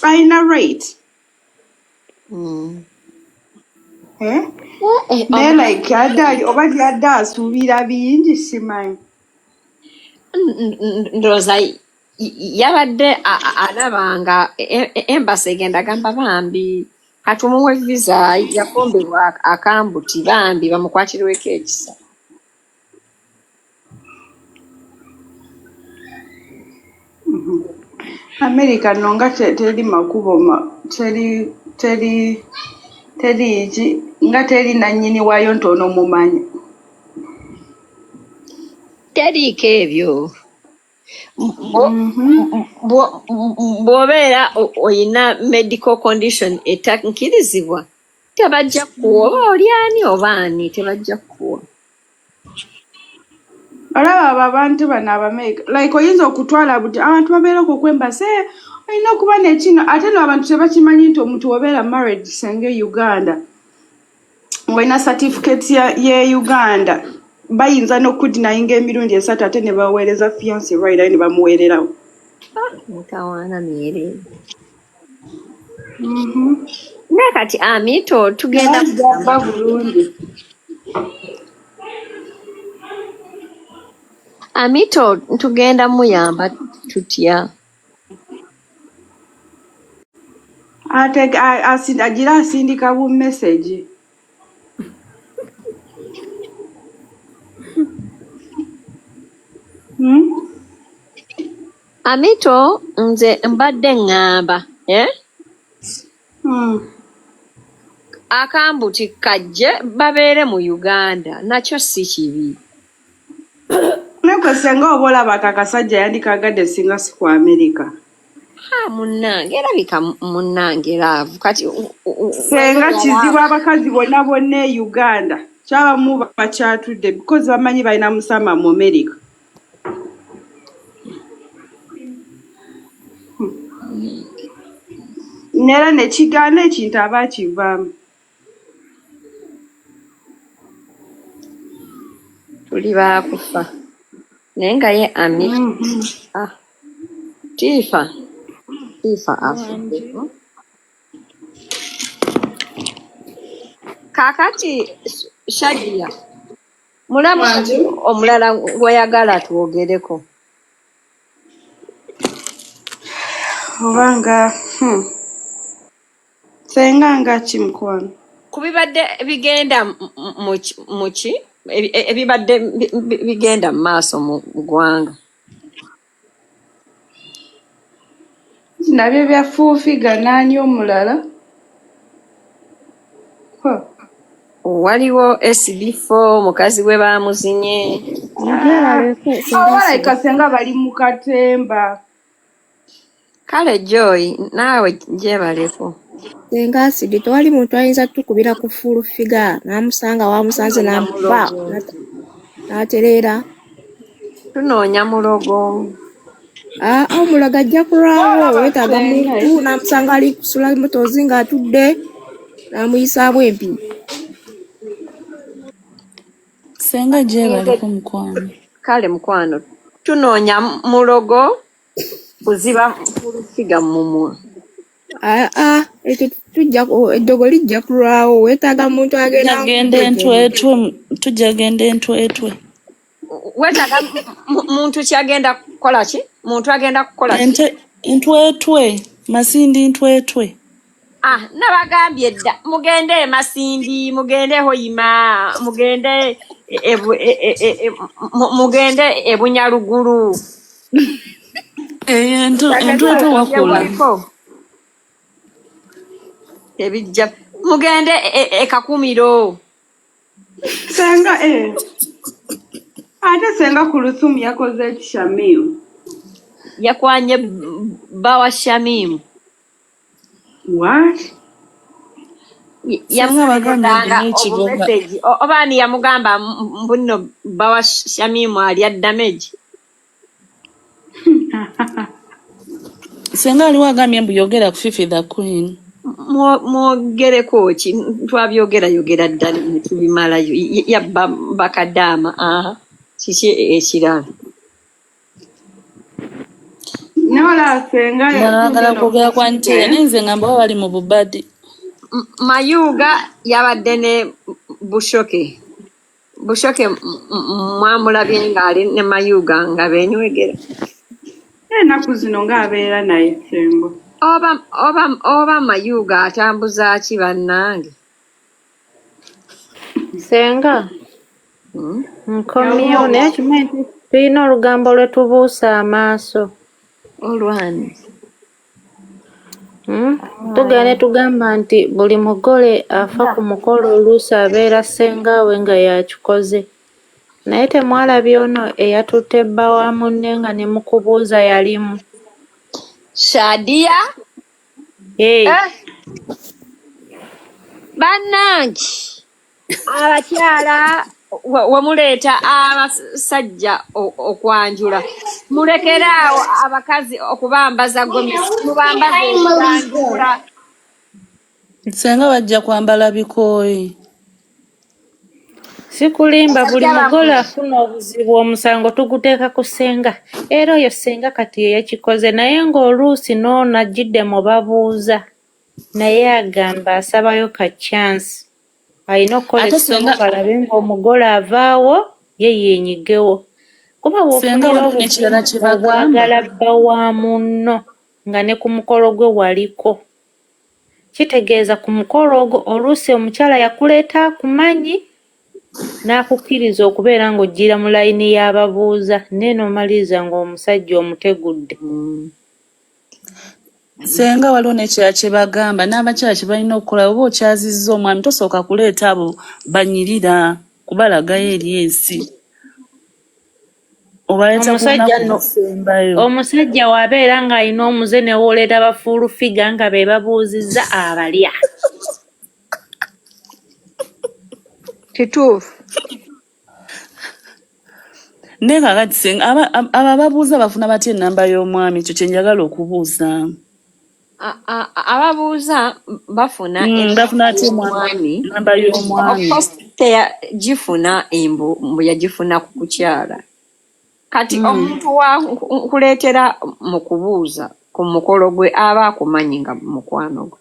Speaker 13: alina right. Eh?
Speaker 1: Eh,
Speaker 13: Naye like adde oba lyadde asuubira bingi, simanyi.
Speaker 1: Ndowooza yabadde alaba nga embassy egenda gamba bambi katumuwe visa, yafumbirwa akambuti, bambi bamukwatirweko ekisa.
Speaker 13: America nno nga teri makubo teri ki nga teri nannyini waayo nti onomumanyi.
Speaker 1: Teriiko ebyo. Bw'obeera oyina medical condition etakkirizibwa, tebajja kukuwa, oba oli ani oba ani, tebajja kukuwa.
Speaker 13: Olaba abo abantu bano Abamerika, like oyinza okutwala buti abantu babeera okwo kwembasa, olina okuba nekino, ate no abantu tebakimanyi nti omuntu wobeera married senge Uganda ng'olina certificate ye Uganda, bayinza n'okudenyinga emirundi 3, ate ne baweereza fiance right ne bamuweererawo.
Speaker 1: Mutawaana myereere. Naye kati Amito tugenda
Speaker 13: Naye ajja bulungi.
Speaker 1: Amito tugenda muyamba tutya?
Speaker 13: Ate agira asindika bu message.
Speaker 1: Amito nze mbadde ŋŋamba, eh? Akambuti kajje babeere mu Uganda, nakyo si kibi.
Speaker 13: Naye gwe senga oba olaba ako akasajja yandikagadde singa si ku America.
Speaker 1: Ha, munnange, erabika munnange love kati
Speaker 13: Senga kizibu, abakazi bonna bonna e Uganda kyabamu bakyatudde because bamanyi balina musama mu America. Neera nekigaana ekintu aba akivaamu.
Speaker 1: Tuli baakufa naye nga ye ami. Ah, Tifa, Tifa afuddeko. Kaakati Shadia, mulamu
Speaker 13: Wangi.
Speaker 1: omulala gw'oyagala twogereko?
Speaker 13: Oba nga Senga nga ki mukwano?
Speaker 1: Ku bibadde bigenda mu ki ebibadde bigenda mu maaso mu ggwanga.
Speaker 13: Nabyo bya Full Figure n'ani omulala? Huh.
Speaker 1: Waliwo SB4 mukazi we baamuzinye.
Speaker 13: Ah, abo balabika senga bali mu katemba.
Speaker 1: Kale Joy, naawe gyebaleko.
Speaker 15: Senga Acid, tewali muntu ayinza tukubira ku Full Figure n'amusanga wamusanze
Speaker 1: Tunoonya
Speaker 15: n'amukuba
Speaker 1: mulogo.
Speaker 15: n'atereera.
Speaker 1: Tunoonya mulogo.
Speaker 15: Aa, omulaga ajja kulwawo,
Speaker 13: Olaba
Speaker 15: weetaaga
Speaker 13: senga
Speaker 15: muntu n'amusanga ali kusula motozi ng'atudde n'amuyisaamu empi.
Speaker 16: Senga gyebaleko mukwano.
Speaker 1: Kale mukwano, tunoonya mulogo kuziba Full Figure mumwa.
Speaker 15: Aa, ekyo tujja eddogo lijja kulwawo, weetaaga muntu agenda
Speaker 16: Tujja genda entwetwe, tujja genda entwetwe.
Speaker 1: Weetaaga muntu kyagenda kukola ki? Muntu agenda kukola ki?
Speaker 16: Ente entwetwe, Masindi ntwetwe.
Speaker 1: Ah, nabagambye dda mugende e Masindi, mugende Hoima, mugende mugende e Bunyalugulu.
Speaker 16: Eyo entwetwe wakola.
Speaker 1: Gyemuliko tebijja, mugende e Kakumiro.
Speaker 13: Senga eh. Ate senga ku Lusumu yakoze ki Shamim?
Speaker 1: Yakwanye bba wa Shamimu.
Speaker 13: What?
Speaker 16: Senga bagambye mbu
Speaker 1: Yamuweerezanga
Speaker 16: n'ekiboga.
Speaker 1: obumeseji oba ani yamugamba mbu nno bba wa Shamimu alya damage.
Speaker 16: Senga aliwo agambye mbu yogera ku Fifi the Queen.
Speaker 1: Mwogereko ki? Twabyogerayogera dda ne tubimalayo. Yabba bakadaama. Aha, kiki ekirala?
Speaker 13: Naye senga
Speaker 16: Bano baagala
Speaker 13: yagenda
Speaker 16: kwogera kwa Nteya naye nze ngamba oba bali mu bubadi.
Speaker 1: Mayuga yabadde ne Bushoke. Bushoke mwamulabye ng'ali ne Mayuga nga beenywegera.
Speaker 13: Ennaku zino ng'abeera naye Ssengo.
Speaker 1: Oba Mayuga atambuza ki bannange?
Speaker 5: Senga nkomyewo naye kimanyi nti tulina olugambo lwe tubuusa amaaso.
Speaker 1: Olwani?
Speaker 5: Tugenda ne tugamba nti buli mugole afa ku mukolo oluusi abeera ssenga we nga y'akikoze. Naye temwalabye ono eyatutte bba wa munne nga ne mu kubuuza yalimu.
Speaker 1: Shadia?
Speaker 5: Hey.
Speaker 1: Eh. Bannange abakyala we muleeta abasajja okwanjula, mulekere awo abakazi okubambaza gomesi, mubambaze ebiganduula.
Speaker 16: Senga bajja kwambala bikooyi.
Speaker 5: Sikulimba buli
Speaker 1: Abasajja
Speaker 5: mugole
Speaker 1: bammwe.
Speaker 5: afuna obuzibu omusango tuguteeka ku ssenga era oyo ssenga kati ye yakikoze naye ng'oluusi n'ono ajjidde mu babuuza naye agamba asabayo ka chance alina okukola
Speaker 16: Ate
Speaker 5: ekisoboka
Speaker 16: senga
Speaker 5: alabe ng'omugole avaawo ye yeenyigewo kuba
Speaker 16: senga
Speaker 5: bw'ofunira
Speaker 16: waliwo n'ekirala
Speaker 5: obuzibu
Speaker 16: kye bagamba.
Speaker 5: obwagala bba wa munno nga ne ku mukolo gwe waliko kitegeeza ku mukolo ogwo oluusi omukyala yakuleeta akumanyi n'akukkiriza okubeera ng'ojjira mu layini y'ababuuza naye n'omaliriza ng'omusajja omutegudde.
Speaker 16: Senga waliwo n'ekirala kye bagamba n'abakyala kye balina okukola oba okyazizza omwami tosooka kuleeta abo banyirira kubalagayo eri ensi. Obaleeta ku
Speaker 5: Omusajja
Speaker 16: lunaku
Speaker 5: nno
Speaker 16: olusembayo.
Speaker 5: omusajja w'abeera ng'alina omuze ne wooleeta ba full figure nga be babuuzizza abalya.
Speaker 1: Kituufu.
Speaker 16: Naye kaakati senga abo ababuuza bafuna batya ennamba y'omwami ekyo kye njagala okubuuza.
Speaker 1: Ababuuza bafuna
Speaker 16: Bafuna
Speaker 1: enamba
Speaker 16: ati omwami
Speaker 1: y'omwami.
Speaker 16: namba
Speaker 1: Of
Speaker 16: y'omwami.
Speaker 1: course teyagifuna, embu mbu yagifuna ku kukyala. Kati omuntu wa nkuleetera mu kubuuza ku mukolo gwe aba akumanyi nga mukwano gwe.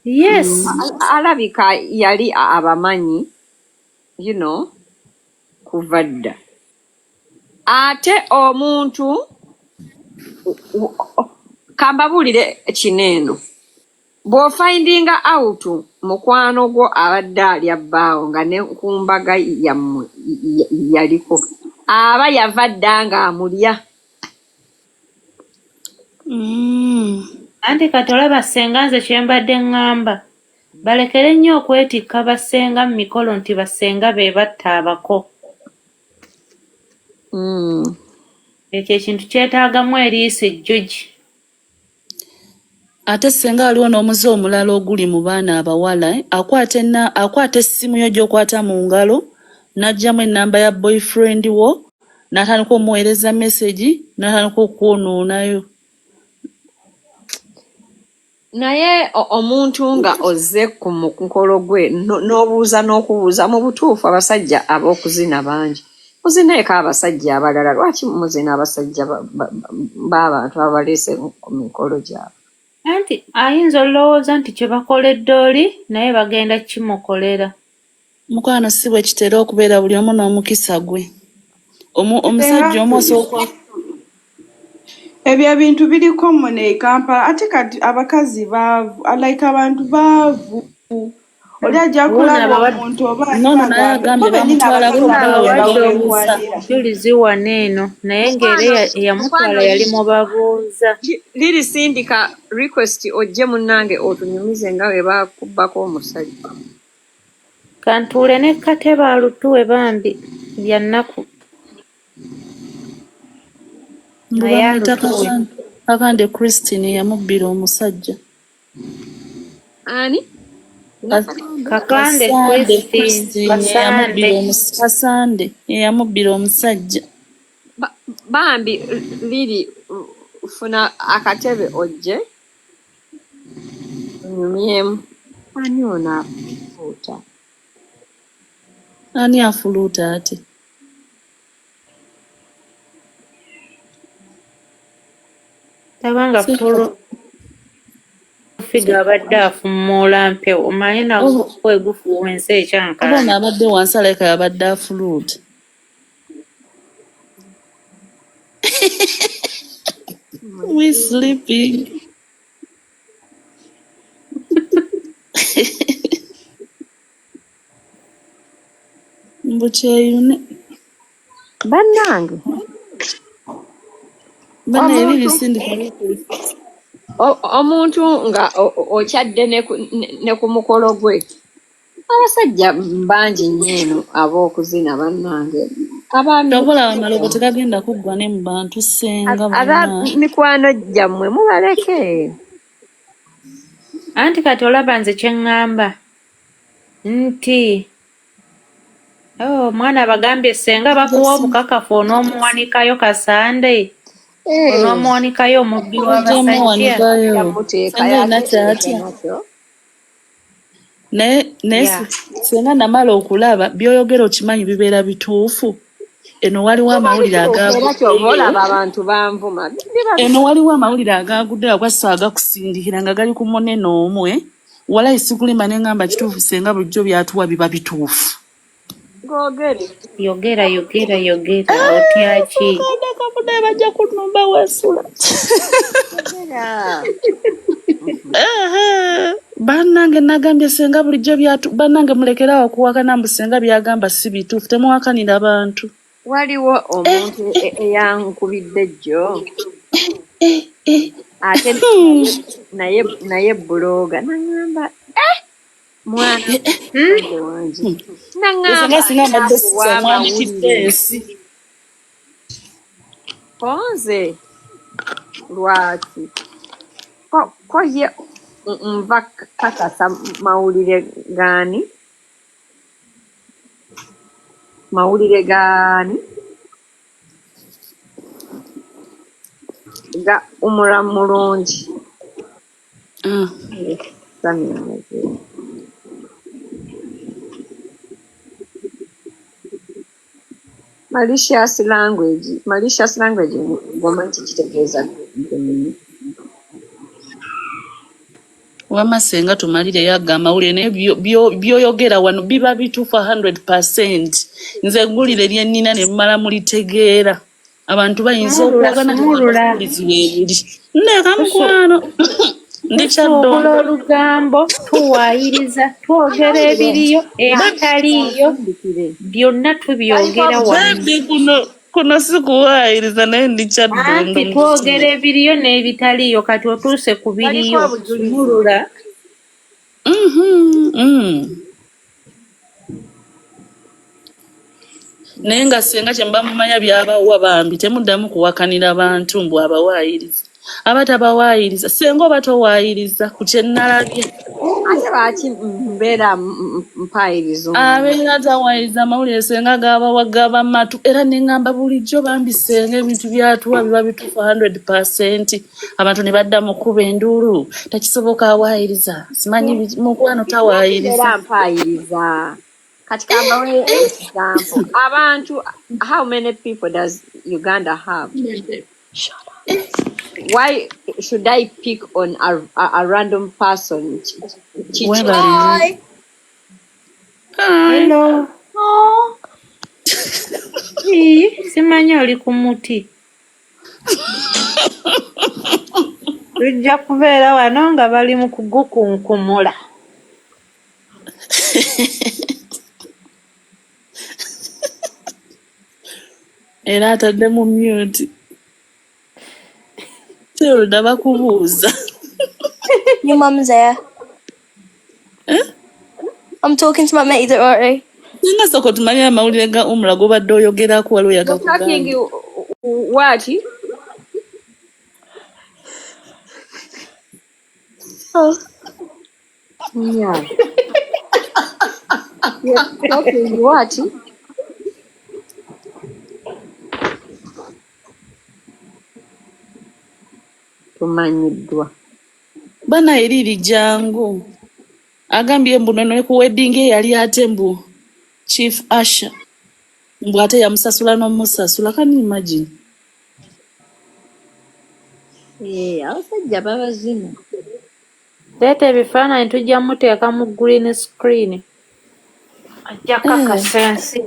Speaker 5: Yes.
Speaker 1: Alabika yali abamanyi kuva dda. Ate omuntu, kambabuulire kino eno, bw'ofindinga out mukwano gwo abadde alya bbaawo nga ne ku mbaga yammwe yaliko, aba yava dda ng'amulya.
Speaker 5: Anti kati olaba ssenga, nze kye mbadde ŋŋamba, balekere nnyo okwetikka bassenga mu mikolo nti bassenga be batta abako. Ekyo ekintu kyetaagamu eriiso ejjogi.
Speaker 16: Ate ssenga waliwo n'omuze omulala oguli mu baana abawala, eh? Akwata essimu yo gy'okwata mu ngalo, n'aggyamu ennamba ya boyfriend wo, n'atandika omuweereza message, n'atandika okwonoonayo.
Speaker 1: Naye omuntu nga ozze ku mukolo gwe n'obuuza n'okubuuza, mu butuufu abasajja ab'okuzina bangi, muzineeko abasajja abalala. Lwaki muzina abasajja b'abantu abaleese ku mikolo gyabwe?
Speaker 5: Anti ayinza olowooza nti kye bakoledde oli naye bagenda kimukolera.
Speaker 16: Mukwano, si bwe kitera okubeera, buli omu n'omukisa gwe. Omusajja omu osooka
Speaker 13: Ebyo ebintu biri common e Kampala, ate kati abakazi baavu, like abantu baavu. Oli ajja
Speaker 5: Wuuno
Speaker 13: kulaba omuntu oba
Speaker 16: Nono naye
Speaker 13: agambe
Speaker 16: agambye
Speaker 13: bo bennyini
Speaker 16: bamutwalako
Speaker 13: abakazi
Speaker 16: bbaawe
Speaker 13: abawe
Speaker 5: abawadde
Speaker 16: baweebuuza.
Speaker 5: obujulizi wano eno, naye ng'era
Speaker 1: Mukwano,
Speaker 5: eyamutwala
Speaker 1: mukwano,
Speaker 5: yali mubabuuza.
Speaker 1: Liri, sindika request ojje munnange otunyumize nga bwe bakubbako omusajja.
Speaker 5: Kantuule ne Katebe alutuwe bambi, bya nnaku.
Speaker 16: Mbu
Speaker 5: Naye
Speaker 16: bamuyita
Speaker 5: alutuwe.
Speaker 16: Kakande Christine yamubbira omusajja.
Speaker 1: Ani?
Speaker 5: Kakande
Speaker 16: Kasande
Speaker 5: Christine,
Speaker 16: Christine
Speaker 5: Kasande.
Speaker 16: eyamubbira Kasande eyamubbira omusajja.
Speaker 1: Bambi Liri, funa akatebe ojje onyumyemu. Ani ono afuuta?
Speaker 16: Ani afuluuta ate?
Speaker 5: Tabanga full figure abadde afumuula mpewo, omanyi nagwo bwe gufuuwa ensi
Speaker 16: Oba ono
Speaker 5: ekyankalana.
Speaker 16: abadde wansi alabika yabadde afuluuta. We sleeping. Mbu kyeyune.
Speaker 1: Bannange,
Speaker 16: Bannaye
Speaker 1: omuntu
Speaker 16: Liri, sindika request.
Speaker 1: Omuntu nga okyadde ne ku mukolo gwe, abasajja bangi nnyo eno ab'okuzina, bannange, abaami.
Speaker 16: Kyova olaba amalogo tegagenda kuggwa ne mu bantu, ssenga
Speaker 1: Aba
Speaker 16: bannange.
Speaker 1: mikwano gyammwe mubaleke.
Speaker 5: Anti kati olaba nze kye ŋŋamba nti oh, omwana abagambye ssenga bakuwa obukakafu onoomuwanikayo Kasande, onoomuwanikayo omubbi
Speaker 16: Ojja
Speaker 5: w'abasajja.
Speaker 16: muwanikayo.
Speaker 1: Yamuteekayo
Speaker 16: Ssenga olina
Speaker 1: ate
Speaker 16: kyatya.
Speaker 1: nakyo.
Speaker 16: Naye senga namala okulaba by'oyogera, okimanyi bibeera bituufu. Eno waliwo
Speaker 1: Biba
Speaker 16: amawulire
Speaker 1: bituufu, era kyova
Speaker 16: agaguddeyo.
Speaker 1: olaba abantu banvuma. Biba
Speaker 16: Eno waliwo amawulire agaguddeyo agwassa agakusindikira nga gali ku munene omu, eh? Walayi sikulima, ne ŋŋamba kituufu, senga bulijjo byatuwa biba bituufu.
Speaker 1: Googere.
Speaker 5: Yogera, yogera, yogera, otya ki?
Speaker 16: Kamunaye bajja kunnumba wensula.
Speaker 1: Yogera.
Speaker 16: Bannange, nagambye senga bulijjo byatu, bannange mulekerawo okuwakana mbu senga byagamba si bituufu, temuwakanira bantu.
Speaker 1: Waliwo omuntu eyankubidde jjo ate naye blogger, naŋŋamba, mwana mukadde wange, naŋŋamba
Speaker 16: Senga singa mbadde
Speaker 1: akuwa
Speaker 16: sisa mwanikidde
Speaker 1: amawulire
Speaker 16: ensi.
Speaker 1: Konze lwaki ko ye nva kakasa mawulire gaani, mawulire gaani ga Umura mulungi.
Speaker 16: Ah.
Speaker 1: Malicious language, malicious language ngoma nti kitegeeza gwe.
Speaker 16: Wamma ssenga tumalireyo ago amawulire naye by'oyogera wano biba bituufu 100%. Nze eggulire lye nnina ne mmala mulitegeera. Abantu bayinza
Speaker 5: Sumulula,
Speaker 16: okwogana
Speaker 5: sumulula.
Speaker 16: obujulizi weebuli. Ndeeka mukwano. Ndi
Speaker 5: Tusuubula
Speaker 16: Kyaddondo.
Speaker 5: olugambo, tuwaayiriza, twogera ebiriyo, ebitaliiyo, byonna tubyogera wano.
Speaker 16: Baby kuno si kuwaayiriza naye ndi Kyaddondo
Speaker 5: Anti
Speaker 16: mu
Speaker 5: twogera ebiriyo n'ebitaliiyo kati otuuse ku biriyo. Sumulula.
Speaker 16: Naye nga ssenga kye muba mumanya by'abawa bambi temuddamu kuwakanira bantu mbu abawaayiriza. Aba tabawaayiriza. Ssenga oba towaayiriza ku kye nnalabye.
Speaker 1: Ate lwaki mbeera mpaayiriza omuntu?
Speaker 16: Abeera tawaayiriza amawulire ssenga g'abawa gaba matu era ne ŋŋamba bulijjo bambi ssenga ebintu by'atuwa biba bituufu 100%. Abantu ne badda mu kkuba enduulu tekisoboka awaayiriza simanyi mukwano tawaayiriza.
Speaker 1: Mbeera mpaayiriza. Kati kambawe example. Abantu, how many people does Uganda have? Why should I pick on a random person? Kiki?
Speaker 16: Webale. Hi.
Speaker 5: Hello. Ii, simanyi oli ku muti. Tujja kubeera wano nga bali mu kugukunkumula.
Speaker 16: Era atadde mu mute. Tilda bakubuuza.
Speaker 17: Your mum's there.
Speaker 16: Eh?
Speaker 17: I'm talking to my mate, don't worry.
Speaker 16: Singa sooka otumalire amawulire ga Umrah g'obadde oyogerako waliwo
Speaker 1: You're talking
Speaker 16: yagakugambye.
Speaker 1: what?
Speaker 17: Oh.
Speaker 1: Yeah. You're talking what? Tumanyiddwa.
Speaker 16: Bana eriri jangu. Agambye mbu ne ku wedding ye yali ate mbu Chief Usher. Mbu ate yamusasula n'omusasula. Can you imagine?
Speaker 1: Eh, abasajja babazina.
Speaker 5: Leeta ebifaananyi tujja muteeka mu green screen. Ajja kakasa ensi.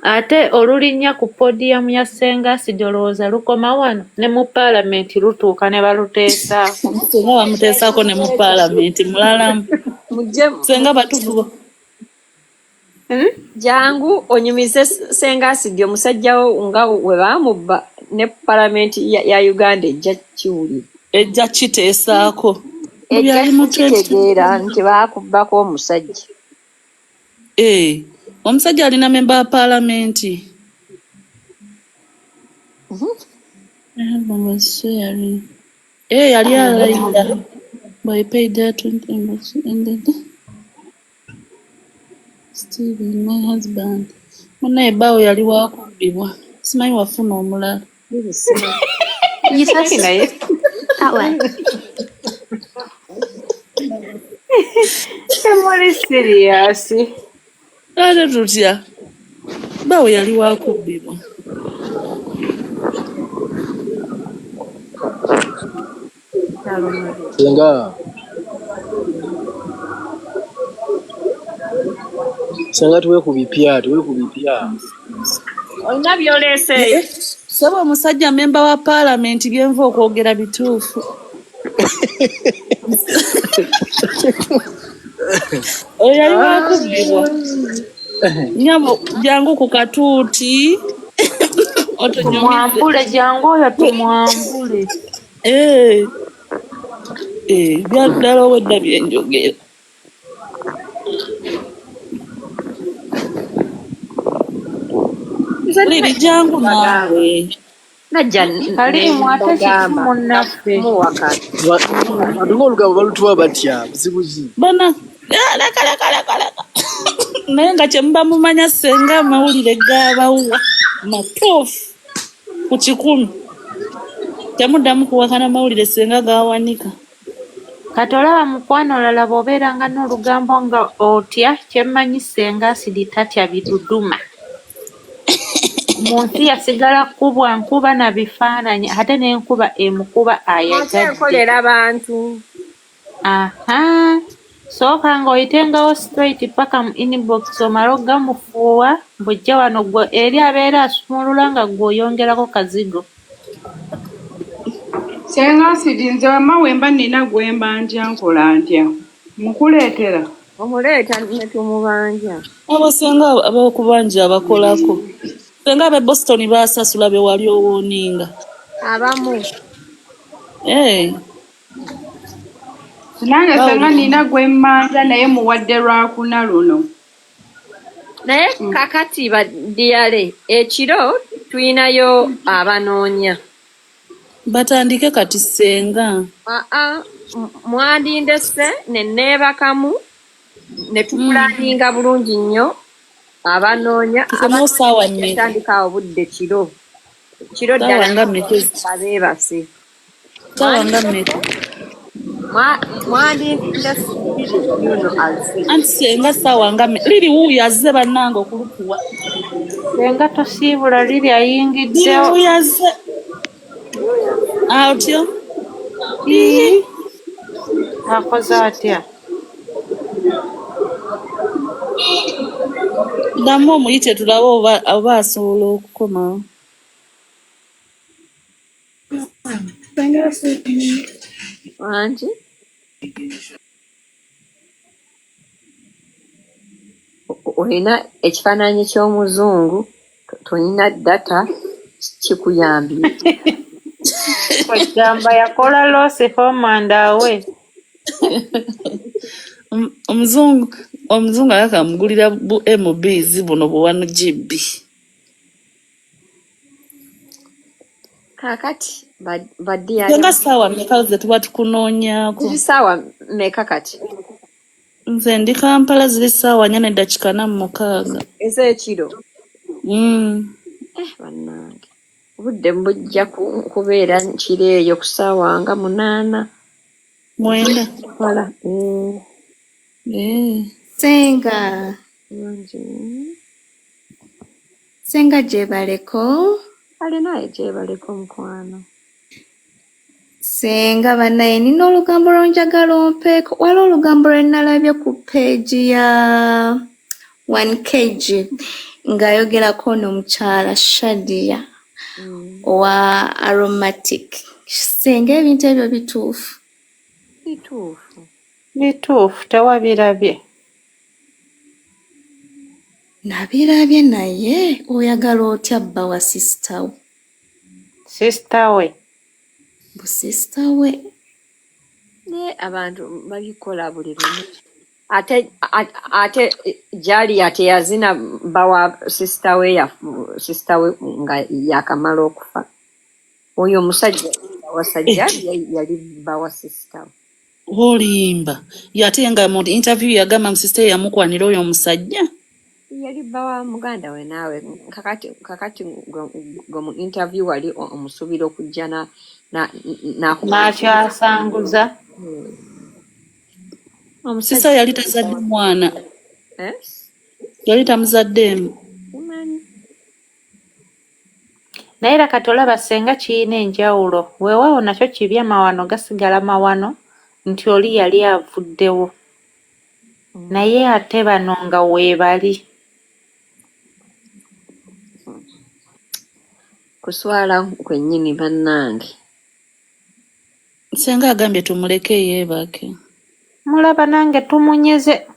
Speaker 5: Ate olulinnya ku podium ya Ssenga Acid olowooza lukoma wano ne mu paalamenti lutuuka ne baluteesaako.
Speaker 16: Ssenga bamuteesaako ne mu paalamenti mulalamu.
Speaker 1: Mujje
Speaker 16: Ssenga batufu.
Speaker 1: Jangu onyumize Ssenga Acid omusajja wo nga we baamubba ne paalamenti ya Uganda ejja kiwulira.
Speaker 16: Ejja kiteesaako.
Speaker 1: Ejja
Speaker 16: Byali mu
Speaker 1: kitegeera nti baakubbako omusajja.
Speaker 16: Eh, omusajja alina member wa paalamenti. My husband was swearing. Eh, yali alayira. But he paid that and then Steven, my husband. Munnaye bbaawe yali wakubbibwa. Simanyi wafuna omulala.
Speaker 17: You first.
Speaker 5: Naye
Speaker 17: That way.
Speaker 5: temuli serious.
Speaker 16: Ate tutya? Bbaawe yali wakubbibwa.
Speaker 18: Senga tuwe ku bipya, tuwe ku bipya.
Speaker 1: Olina by'oleeseeyo?
Speaker 16: Ssebo omusajja memba wa paalamenti byenva okwogera bituufu. Oyo yali wakubbibwa. Nnyabo jangu ku katuuti otunyumize.
Speaker 5: Tumwambule jangu oyo tumwambule.
Speaker 16: Eh, eh, bya ddala obwedda bye njogera. Liri jangu naawe.
Speaker 1: Najja
Speaker 5: Kalimu ate kiki
Speaker 1: nembagamba
Speaker 5: munnaffe?
Speaker 1: muwakana.
Speaker 18: Abantu ng'olugambo balutuwa batya buzibu ki?
Speaker 16: Bana leka leka leka leka. Naye nga kye muba mumanya ssenga amawulire g'abawa matuufu ku 100. Temuddamu kuwakana mawulire ssenga g'awanika.
Speaker 5: Kati olaba mukwano olala bw'obeeranga n'olugambo nga otya kyemmanyi ssenga Asidi tatya biduduma. Mu nsi yasigala kkubwa nkuba na bifaananyi ate n'enkuba emukuba
Speaker 15: Ate
Speaker 5: ayagadde.
Speaker 15: nkolera bantu.
Speaker 5: Aha, sooka ng'oyitengawo straight ppaka mu inbox omale ogamufuuwa bw'ojja wano ggwe eri abeera asumulula nga ggwe oyongerako kazigo.
Speaker 12: Ssenga Asidi nze wamma we mba nnina gwe mbanja nkola ntya? Nkuleetera?
Speaker 15: Omuleeta ne tumubanja.
Speaker 16: Abo ssenga ab'okubanja abakolako. Ssenga ab'e Boston baasasula be wali owooninga.
Speaker 15: Abamu.
Speaker 16: Eh.
Speaker 12: Nange ssenga
Speaker 16: Bawulira.
Speaker 12: nnina gwe mmanja naye muwadde Lwakuna luno.
Speaker 1: Naye kakati badiyale ekiro tulinayo abanoonya.
Speaker 16: Batandike kati ssenga.
Speaker 1: Aa, mwandindese ne neebakamu ne tupulaninga bulungi nnyo abanoonya.
Speaker 16: Tukomewo ssaawa mmeka?
Speaker 1: Tandika awo budde kiro kiro
Speaker 16: Ssaawa
Speaker 1: ddala
Speaker 16: nga mmeka ezi?
Speaker 1: abeebase.
Speaker 16: Ssaawa nga mmeka?
Speaker 1: Mwandindese yuno azze.
Speaker 16: Anti ssenga ssaawa nga mmeka? Liri wuuyo azze bannange okulukuwa.
Speaker 5: Ssenga tosiibula liri
Speaker 16: Liri
Speaker 5: ayingiddewo.
Speaker 16: wuuyo azze. Atyo?
Speaker 5: Ii, akoze atya?
Speaker 16: Ddamu omuyite tulabe oba oba asobola okukomawo.
Speaker 1: Wangi? Olina ekifaananyi ky'omuzungu, tolina data, kikuyambye.
Speaker 5: Kwegamba yakola loss home and away.
Speaker 16: Omuzungu alabika amugulira bu MBs buno bu 1 GB.
Speaker 1: Kaakati badiyale
Speaker 16: Ssenga ssaawa mmeka ze tuba tukunoonyaako?
Speaker 1: Ziri ssaawa mmeka kati?
Speaker 16: Nze ndi Kampala ziri ssaawa 4:46.
Speaker 1: Ez'ekiro? Eh bannange, obudde bujja kubeera kiro eyo ku ssaawa nga 8.
Speaker 16: 9.
Speaker 1: Wala. Eh.
Speaker 16: Eh.
Speaker 19: Ssenga,
Speaker 1: Wangi.
Speaker 19: Ssenga gyebaleko.
Speaker 1: Ale naye gyebaleko mukwano.
Speaker 19: Ssenga bannaye nina olugambo lwe njagala ompeeko. Waliwo olugambo lwe nalabye ku page ya 1KG ng'ayogerako n'omukyala Shadia owa Aromatic. Ssenga ebintu ebyo bituufu?
Speaker 1: Bituufu.
Speaker 5: Bituufu tewabirabye.
Speaker 19: Nabirabye naye oyagala otya bba wa sister wo?
Speaker 5: Sister we.
Speaker 19: Bu sister we.
Speaker 1: Naye abantu babikola buli lumu. Ate Jalia teyazina bba wa sister we sister we nga yakamala okufa. Oyo omusajja wasa Jalia yali bba wa sister we.
Speaker 16: Olimba. Ye ate nga mu interview yagamba mu sister ye yamukwanira oyo omusajja.
Speaker 1: Yali bba wa muganda we naawe kakati gwe mu interview wali omusuubira okujja na na
Speaker 5: N'akyasanguza.
Speaker 16: Sister yali tazadde mwana.
Speaker 1: Eh?
Speaker 16: Yali tamuzaddeemu.
Speaker 1: Simanyi.
Speaker 5: Naye era kati olaba ssenga kiyina enjawulo. Weewaawo nakyo kibi amawano gasigala mawano nti oli yali avuddewo. Naye ate bano nga weebali.
Speaker 1: Kuswala kwennyini bannange.
Speaker 16: Ssenga agambye tumuleke yeebake.
Speaker 5: Mulaba nange tumunyeze.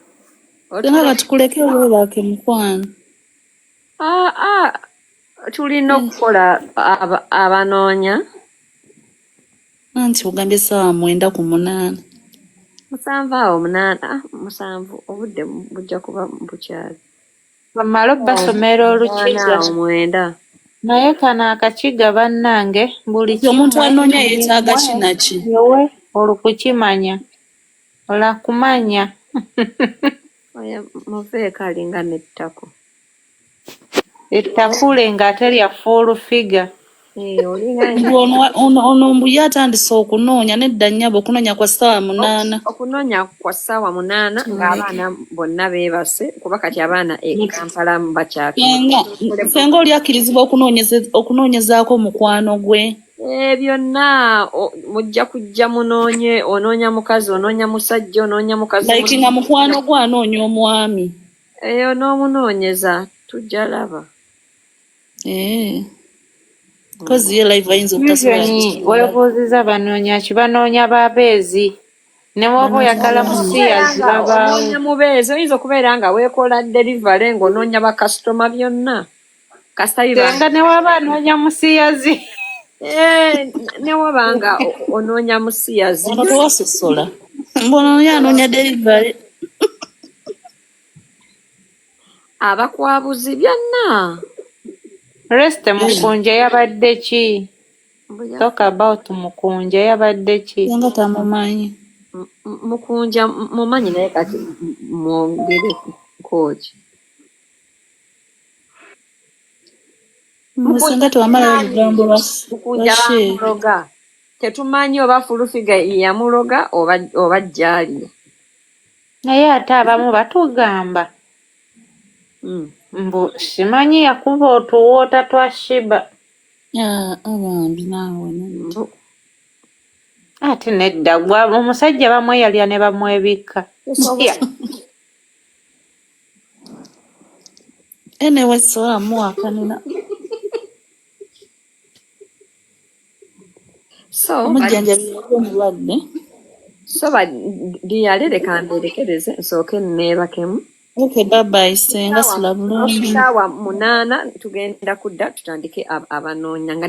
Speaker 16: Ssenga katukuleke weebake mukwano.
Speaker 1: Ah, ah, tulina okukola abanoonya.
Speaker 16: Anti ogambye ssaawa 9 ku 8.
Speaker 1: 7 awo 8, ah, 7 obudde bujja kuba bukyali.
Speaker 5: Bamale obbasomera olukiga.
Speaker 1: 8 awo 9.
Speaker 5: Naye kano akakiga bannange buli
Speaker 16: Nti omuntu
Speaker 5: kimu
Speaker 16: anoonya yeetaaga ki na ki?
Speaker 5: Yewe olukukimanya olakumanya.
Speaker 1: Oyo muveeko alinga n'ettako.
Speaker 5: Ettakule ng'ate lya full figure.
Speaker 1: Eh, olinga
Speaker 16: Mbu ono mbu ye atandise okunoonya nedda nnyabo, okunoonya kwa ssaawa 8.
Speaker 1: Okunoonya kwa ssaawa 8 ng'abaana bonna beebase, kuba kati abaana e Kampala bakyatula.
Speaker 16: Senga oli akkirizibwa okunoonyezaako mukwano gwe?
Speaker 1: Byonna mujja kujja munoonye, onoonya mukazi, onoonya musajja, onoonya mukazi.
Speaker 16: Like nga mukwano gwe anoonya omwami.
Speaker 1: Eyo n'omunoonyeza, tujja laba.
Speaker 16: Eh. Kozi ye live ayinza obutasobola
Speaker 5: Vision
Speaker 16: kutuula.
Speaker 5: Weebuuziza banoonya ki? Banoonya babeezi. Ne bw'oba oyagala musiyazi
Speaker 1: nga
Speaker 5: babaawo.
Speaker 1: Onoonya mubeezi, oyinza okubeera nga weekola delivery ng'onoonya bakasitoma, byonna kasita biba.
Speaker 5: Senga ne waba anoonya musiyazi.
Speaker 1: Eh, ne waba nga onoonya musiyazi.
Speaker 16: Ono tewasosola. Mbono ye anoonya delivery.
Speaker 1: Abakwabuzi, byonna.
Speaker 5: Reste Mukunja yabadde ki? Talk about Mukunja, yabadde ki?
Speaker 16: Senga tamumanyi.
Speaker 1: Mukunja mumanyi, naye kati mwongere kooki?
Speaker 16: Mwe senga tewamalayo olugambo lwa
Speaker 1: Mukunja
Speaker 16: Sheikh.
Speaker 1: Bamuloga, tetumanyi oba Fulufiga yamuloga oba jjaaliya.
Speaker 5: Naye ate abamu batugamba mbu simanyi yakuba otuwoota twa Shiba.
Speaker 16: Ah, abambi naawe nedda.
Speaker 5: Ate nedda, gwa omusajja bamweyalya ne bamwebikka.
Speaker 1: Tosobola.
Speaker 16: Anyway, sobola muwakanira.
Speaker 1: So
Speaker 16: Omujjanjabi yali omulwadde.
Speaker 1: So badiyale, leka mberekereze nsooke neebakemu.
Speaker 16: Okay, bye bye senga, sula bulungi.
Speaker 1: Saawa 8 tugenda kudda tutandike abanoonya nga